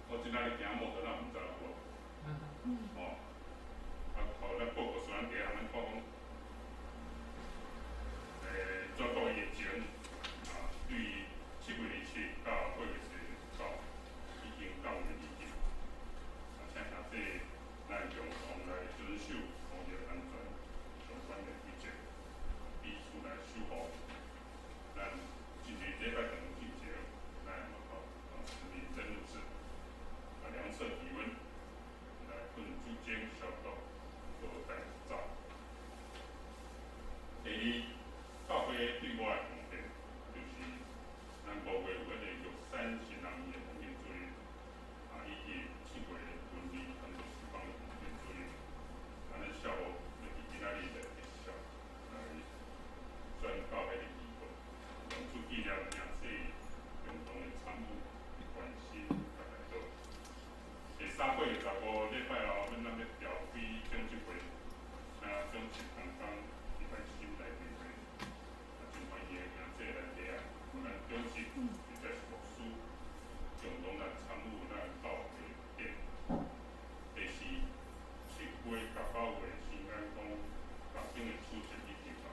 我今仔日行莫德納，毋知有無？哦，啊，予咱報告雖然佇咱講講，全國疫情啊，對7月27到8月19已經降為2級，啊，請兄弟咱共同來遵守防疫安全相關的規則，彼此來守護。咱進入禮拜堂進前，咱嘛好啊，實名登錄制，啊，量測體溫，來噴酒精消毒，閣戴口罩。第二，教會對外的貢獻，就是咱5月有迄個玉山新人的奉獻主日，啊，以及7月倫理很多時光的奉獻主日，啊，咱下午要佇今仔日來介紹，來宣告彼個機會，當初紀念兄弟共同的參與、關心佮代禱。第三8月15禮拜後，阮咱欲調開長執會，請長執同工禮拜三來開會。啊，真歡迎兄弟來提案，咱長執或者是牧師，共同來參與咱教會的。第四，7月19月新安宮北京的主席已經到，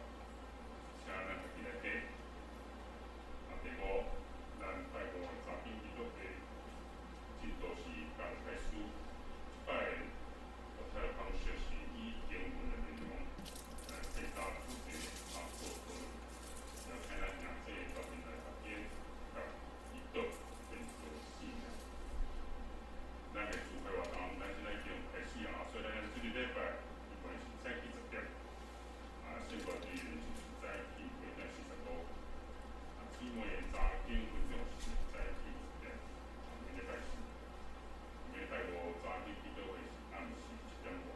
請咱家己來提。啊，第五，咱拜五的早間祈禱會，進度是剛開始，這擺我睇的方式是以經文的內容來配搭主題啊做討論，來請咱兄弟鬥陣來讀經，佮祈禱變做生命。咱的聚會活動，咱現在已經開始啊，所以咱這個禮拜一般是早起10點，啊，聖歌隊員是早起8點45，啊，姊妹的查經分享是早起10點，啊，每禮拜四，每禮拜五早起祈禱會是暗時7點半。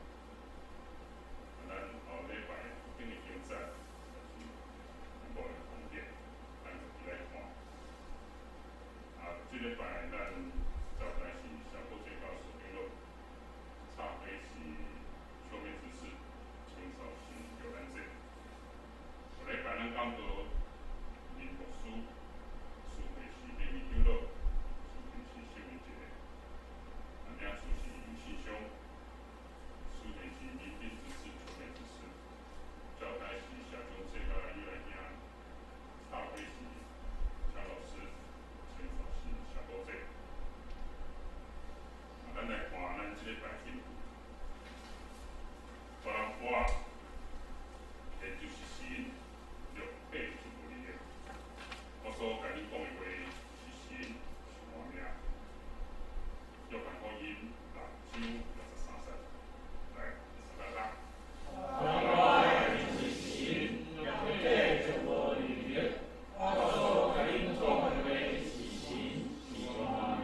啊，咱後禮拜特定的經節，就是全部的重點，咱家己來看。啊，這禮拜咱教材是小國最高手聯絡，插會是全面知識，清掃是瀏覽者。後禮拜咱講到林牧師，司會是林明長老，司會是謝文杰，啊，領事是尤信雄，司會是林斌知識，全面知識，教材是謝中這個尤來兄，插會是張老師，清掃是謝寶姐。啊，咱來看咱這禮拜經文，予人活的就是神，肉體是無利的。我所共恁講的話是神，是活命。約翰福音6章63節，來，一齊來。予人活的就是神，肉體就無利的。我所共恁講的話是神，是活命。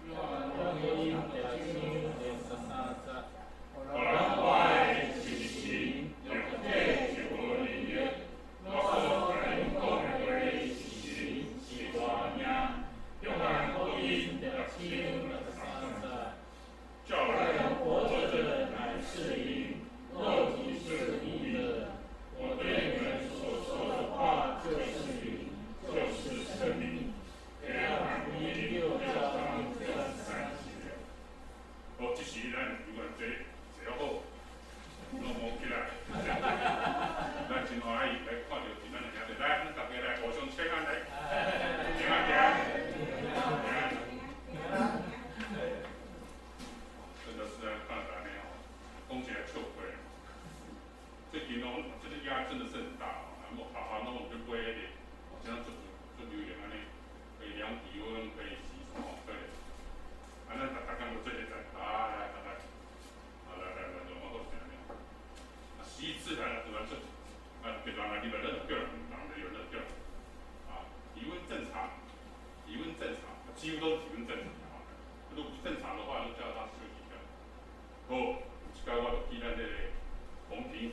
約翰福音6章63節。予人活的就是神，肉體就無利的。我所共恁講的話是神，是活命。約翰福音6章63節。叫人活着的乃是靈，肉體是無益的。我對你們所說的話就是靈，就是生命。約翰福音6章33節。好，這時咱有人坐坐好，攏無起來。咱真歡喜來看著咱的兄弟，來，咱大家來互相請安來，請安行，行安。真的是按看安呢吼，講起來笑話。最近哦，這個壓力真的是很大哦，然後好好弄就買彼個，這樣做做留言按呢，可以量體溫，可以洗手，可以。啊，咱逐逐工都做這在，啊來來來，啊來來來，就我都是按呢。啊，洗一次來了，突然說，啊，別人來你來，咱就叫人，人就有人叫，啊，體溫正常，體溫正常，幾乎都是體溫正常的啊。如果不正常的話，就叫他休息一下。好，這個我就記咱這個洪平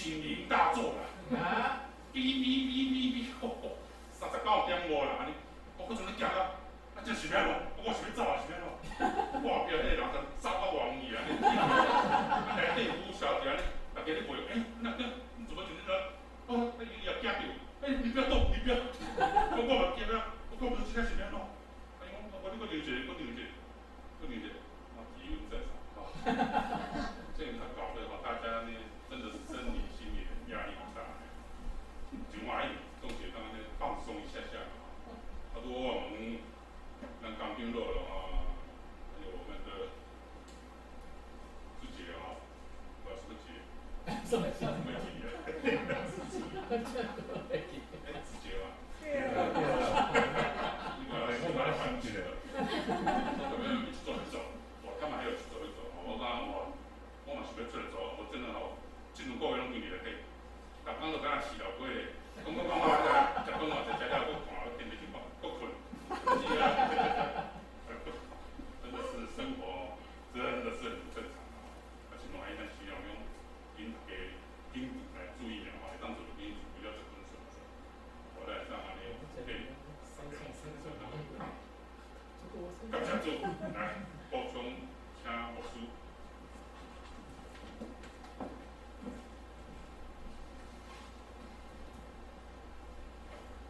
警鈴大作啦，啊，嗶嗶嗶嗶嗶，吼，39.5啦，按呢，我閣陣咧驚到，啊，這是欲按怎？我是欲走還是欲按怎？我後壁彼個人就走到偌遠去按呢，啊，內底服務小姐按呢，逐家咧陪，欸，那那你怎麼就那個？哦，伊也驚著，欸，你不要動，你不要，我嘛驚啊，我講不是這是欲按怎？啊，伊講，我你閣啉一个，閣啉一个，閣啉一个，啊，體溫正常，吼，這個搞得吼，大家呢真的是生理、心理的壓力很大，真歡喜，總是當按呢放鬆一下下，啊，拄好我問咱江長老了啊，還有我們的志杰啊，不什麼杰？什麼什麼杰？我真袂記。欸，志杰嘛。對。你過來，我來翻一下。我這邊一起走一走，哇，他們還有去走一走，我講哇，我嘛是欲出來走，我真的吼，這兩個月攏規日內底，逐工都敢若飼老雞咧，講講講我食飯嘛，食食了閣看，電視去看，閣睏，是啊，真的是生活真的是很不正常啊！啊，是嘛，咱希望講，恁大家緊來注意點吼，會當做緊不要這麼順。我來上按呢，對，感謝主，來補充請牧師。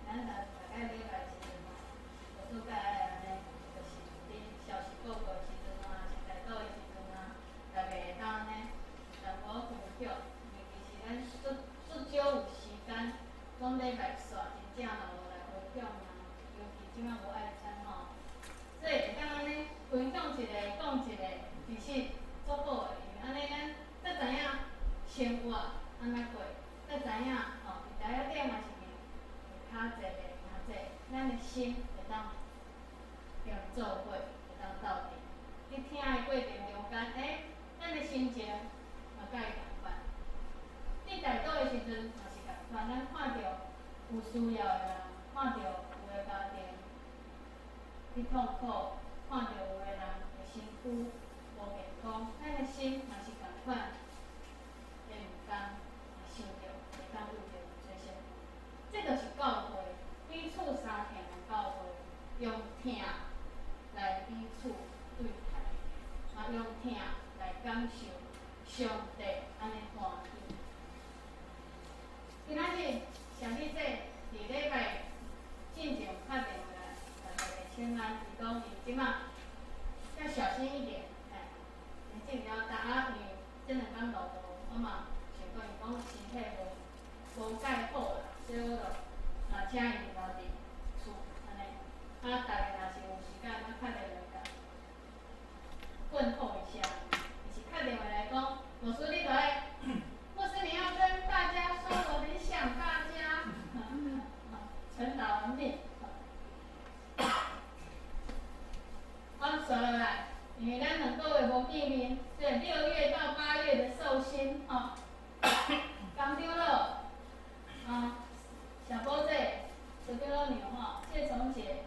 咱逐逐擺禮拜時陣吼，有拄才愛按呢，就是佇消息報告的時陣啊，是代禱的時陣啊，逐家會當按呢淡薄分享，因為其實咱足足少有時間，講禮拜煞真正嘛無來分享啊，尤其這擺無愛餐吼，所以會當按呢分享一个，講一个，其實足好的，因為按呢咱才知影生活按怎過，才知影吼，佇台仔頂嘛是佇跤坐的兄弟，咱的心會當共做伙，會當鬥陣。佇聽的過程中間，欸，咱的心情嘛佮伊仝款。佇代禱的時陣嘛是仝款，咱看著有需要的人，看著有的家庭佇痛苦，看著有的人的身軀無健康，咱的心嘛是仝款，會毋甘，會想著會當為著這些。這就是教會彼此相疼的教會，用疼來彼此對待，嘛用疼來感受上帝按呢歡喜。今仔日像你這佇禮拜進前敲電話來，共大家請安，伊講伊這馬要小心一點，哎，年紀比較大啊，因為這兩工路途，我嘛想講伊講身體無無蓋好啦，所以我就嘛請伊留佇厝按呢。啊，逐家若是有時間，咱敲電話共問候一下，伊是敲電話來講，牧師你著愛，牧師你要跟大家說，我很想大家，傳達完畢。好，紲落來，因為咱兩個月無見面，所以6月到8月的壽星，吼，江長老，啊，小波姐，小長老娘吼，謝崇杰，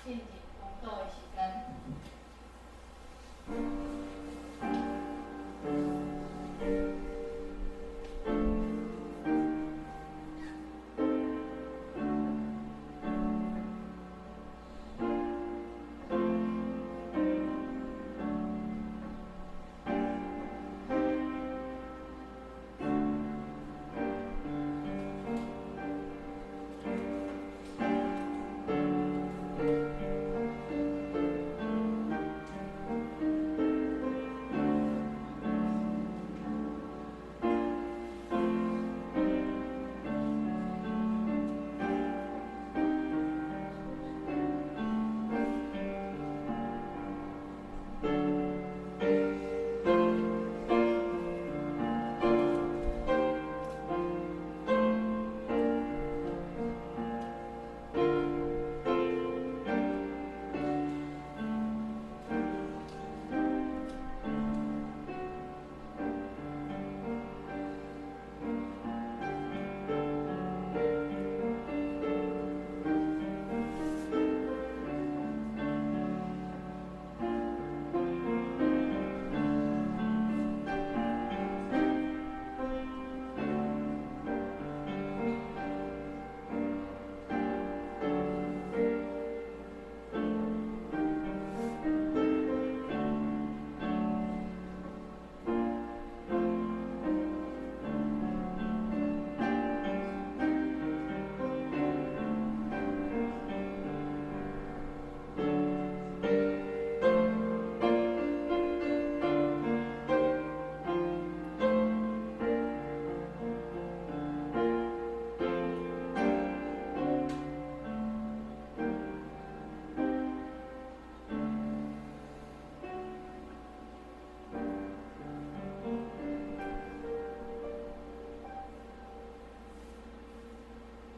進入祈禱的時間。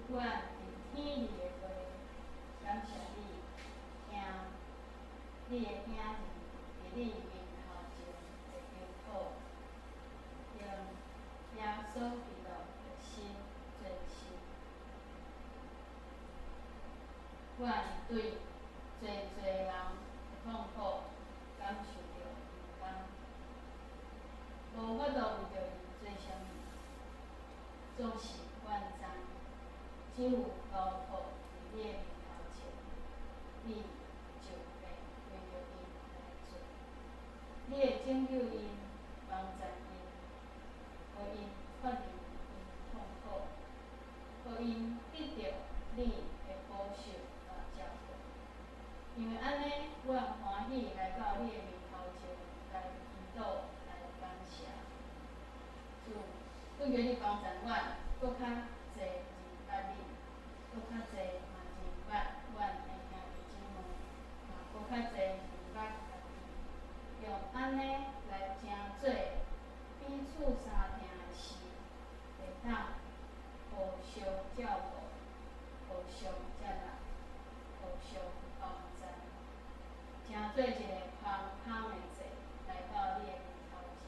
阮伫天里的话，感謝你，聽你的兄弟佇你面頭前的求討，用耶穌基督的心全心。阮對濟濟人的痛苦感受著毋甘，無法度為著𪜶做啥物，總是阮知，只有交託佇你的面頭前，你就會為著𪜶來做。你會拯救𪜶，幫助𪜶，予𪜶脫離𪜶痛苦，予𪜶得著你的保守佮照顧。因為按呢，阮歡喜來到你的面頭前來祈禱，來感謝。主，閣求你幫助阮，閣較濟認捌你，閣較濟嘛認捌阮的兄弟姊妹，嘛閣較濟認捌家己，用按呢來成做彼此相疼的時，會當互相照顧，互相接納，互相幫助，成做一个寬敞的祭來到你的面頭前。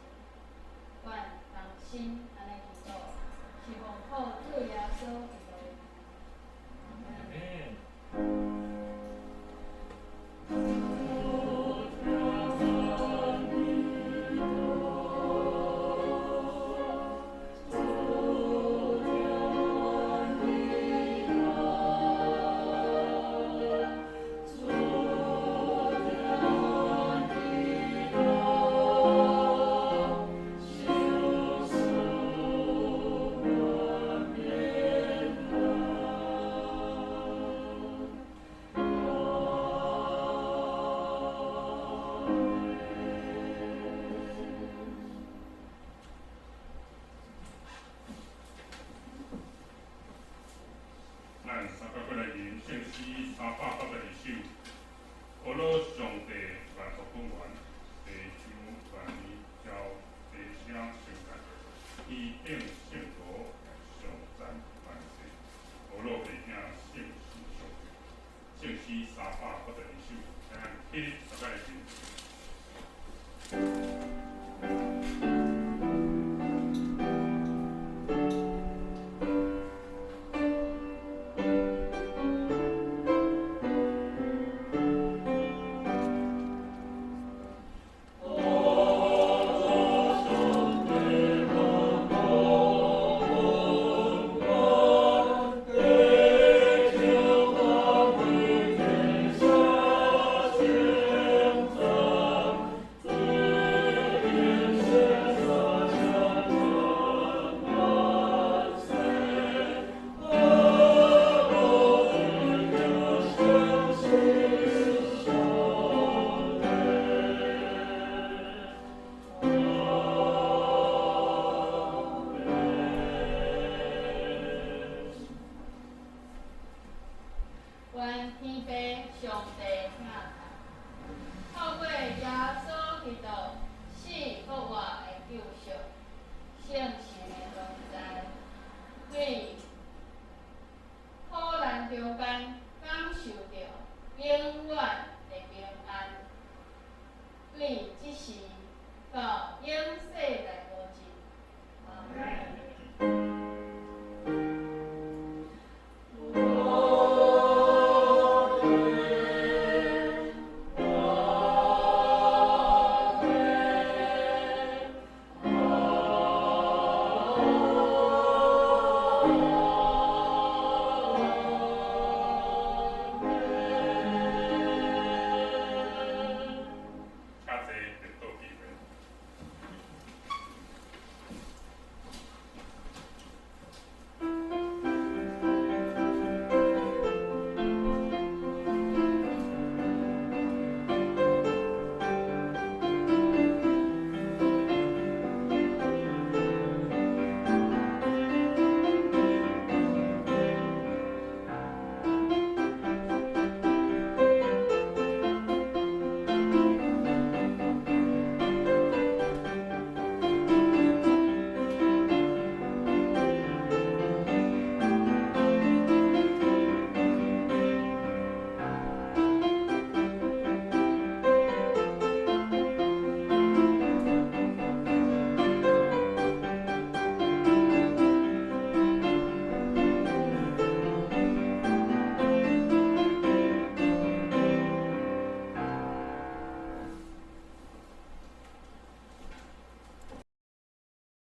阮同心按呢祈禱，是奉靠主耶穌基督的名。阿咱三甲過來吟聖詩381首，呵咾上帝萬國本源，地上萬民交齊聲稱讚，天頂聖徒頌讚萬世，呵咾弟兄聖是上帝。聖詩381首，咱起立三甲來吟。相信上帝。愿天父上帝疼爱，透過耶穌基督死復活的救贖，聖神的同在，對苦難中間。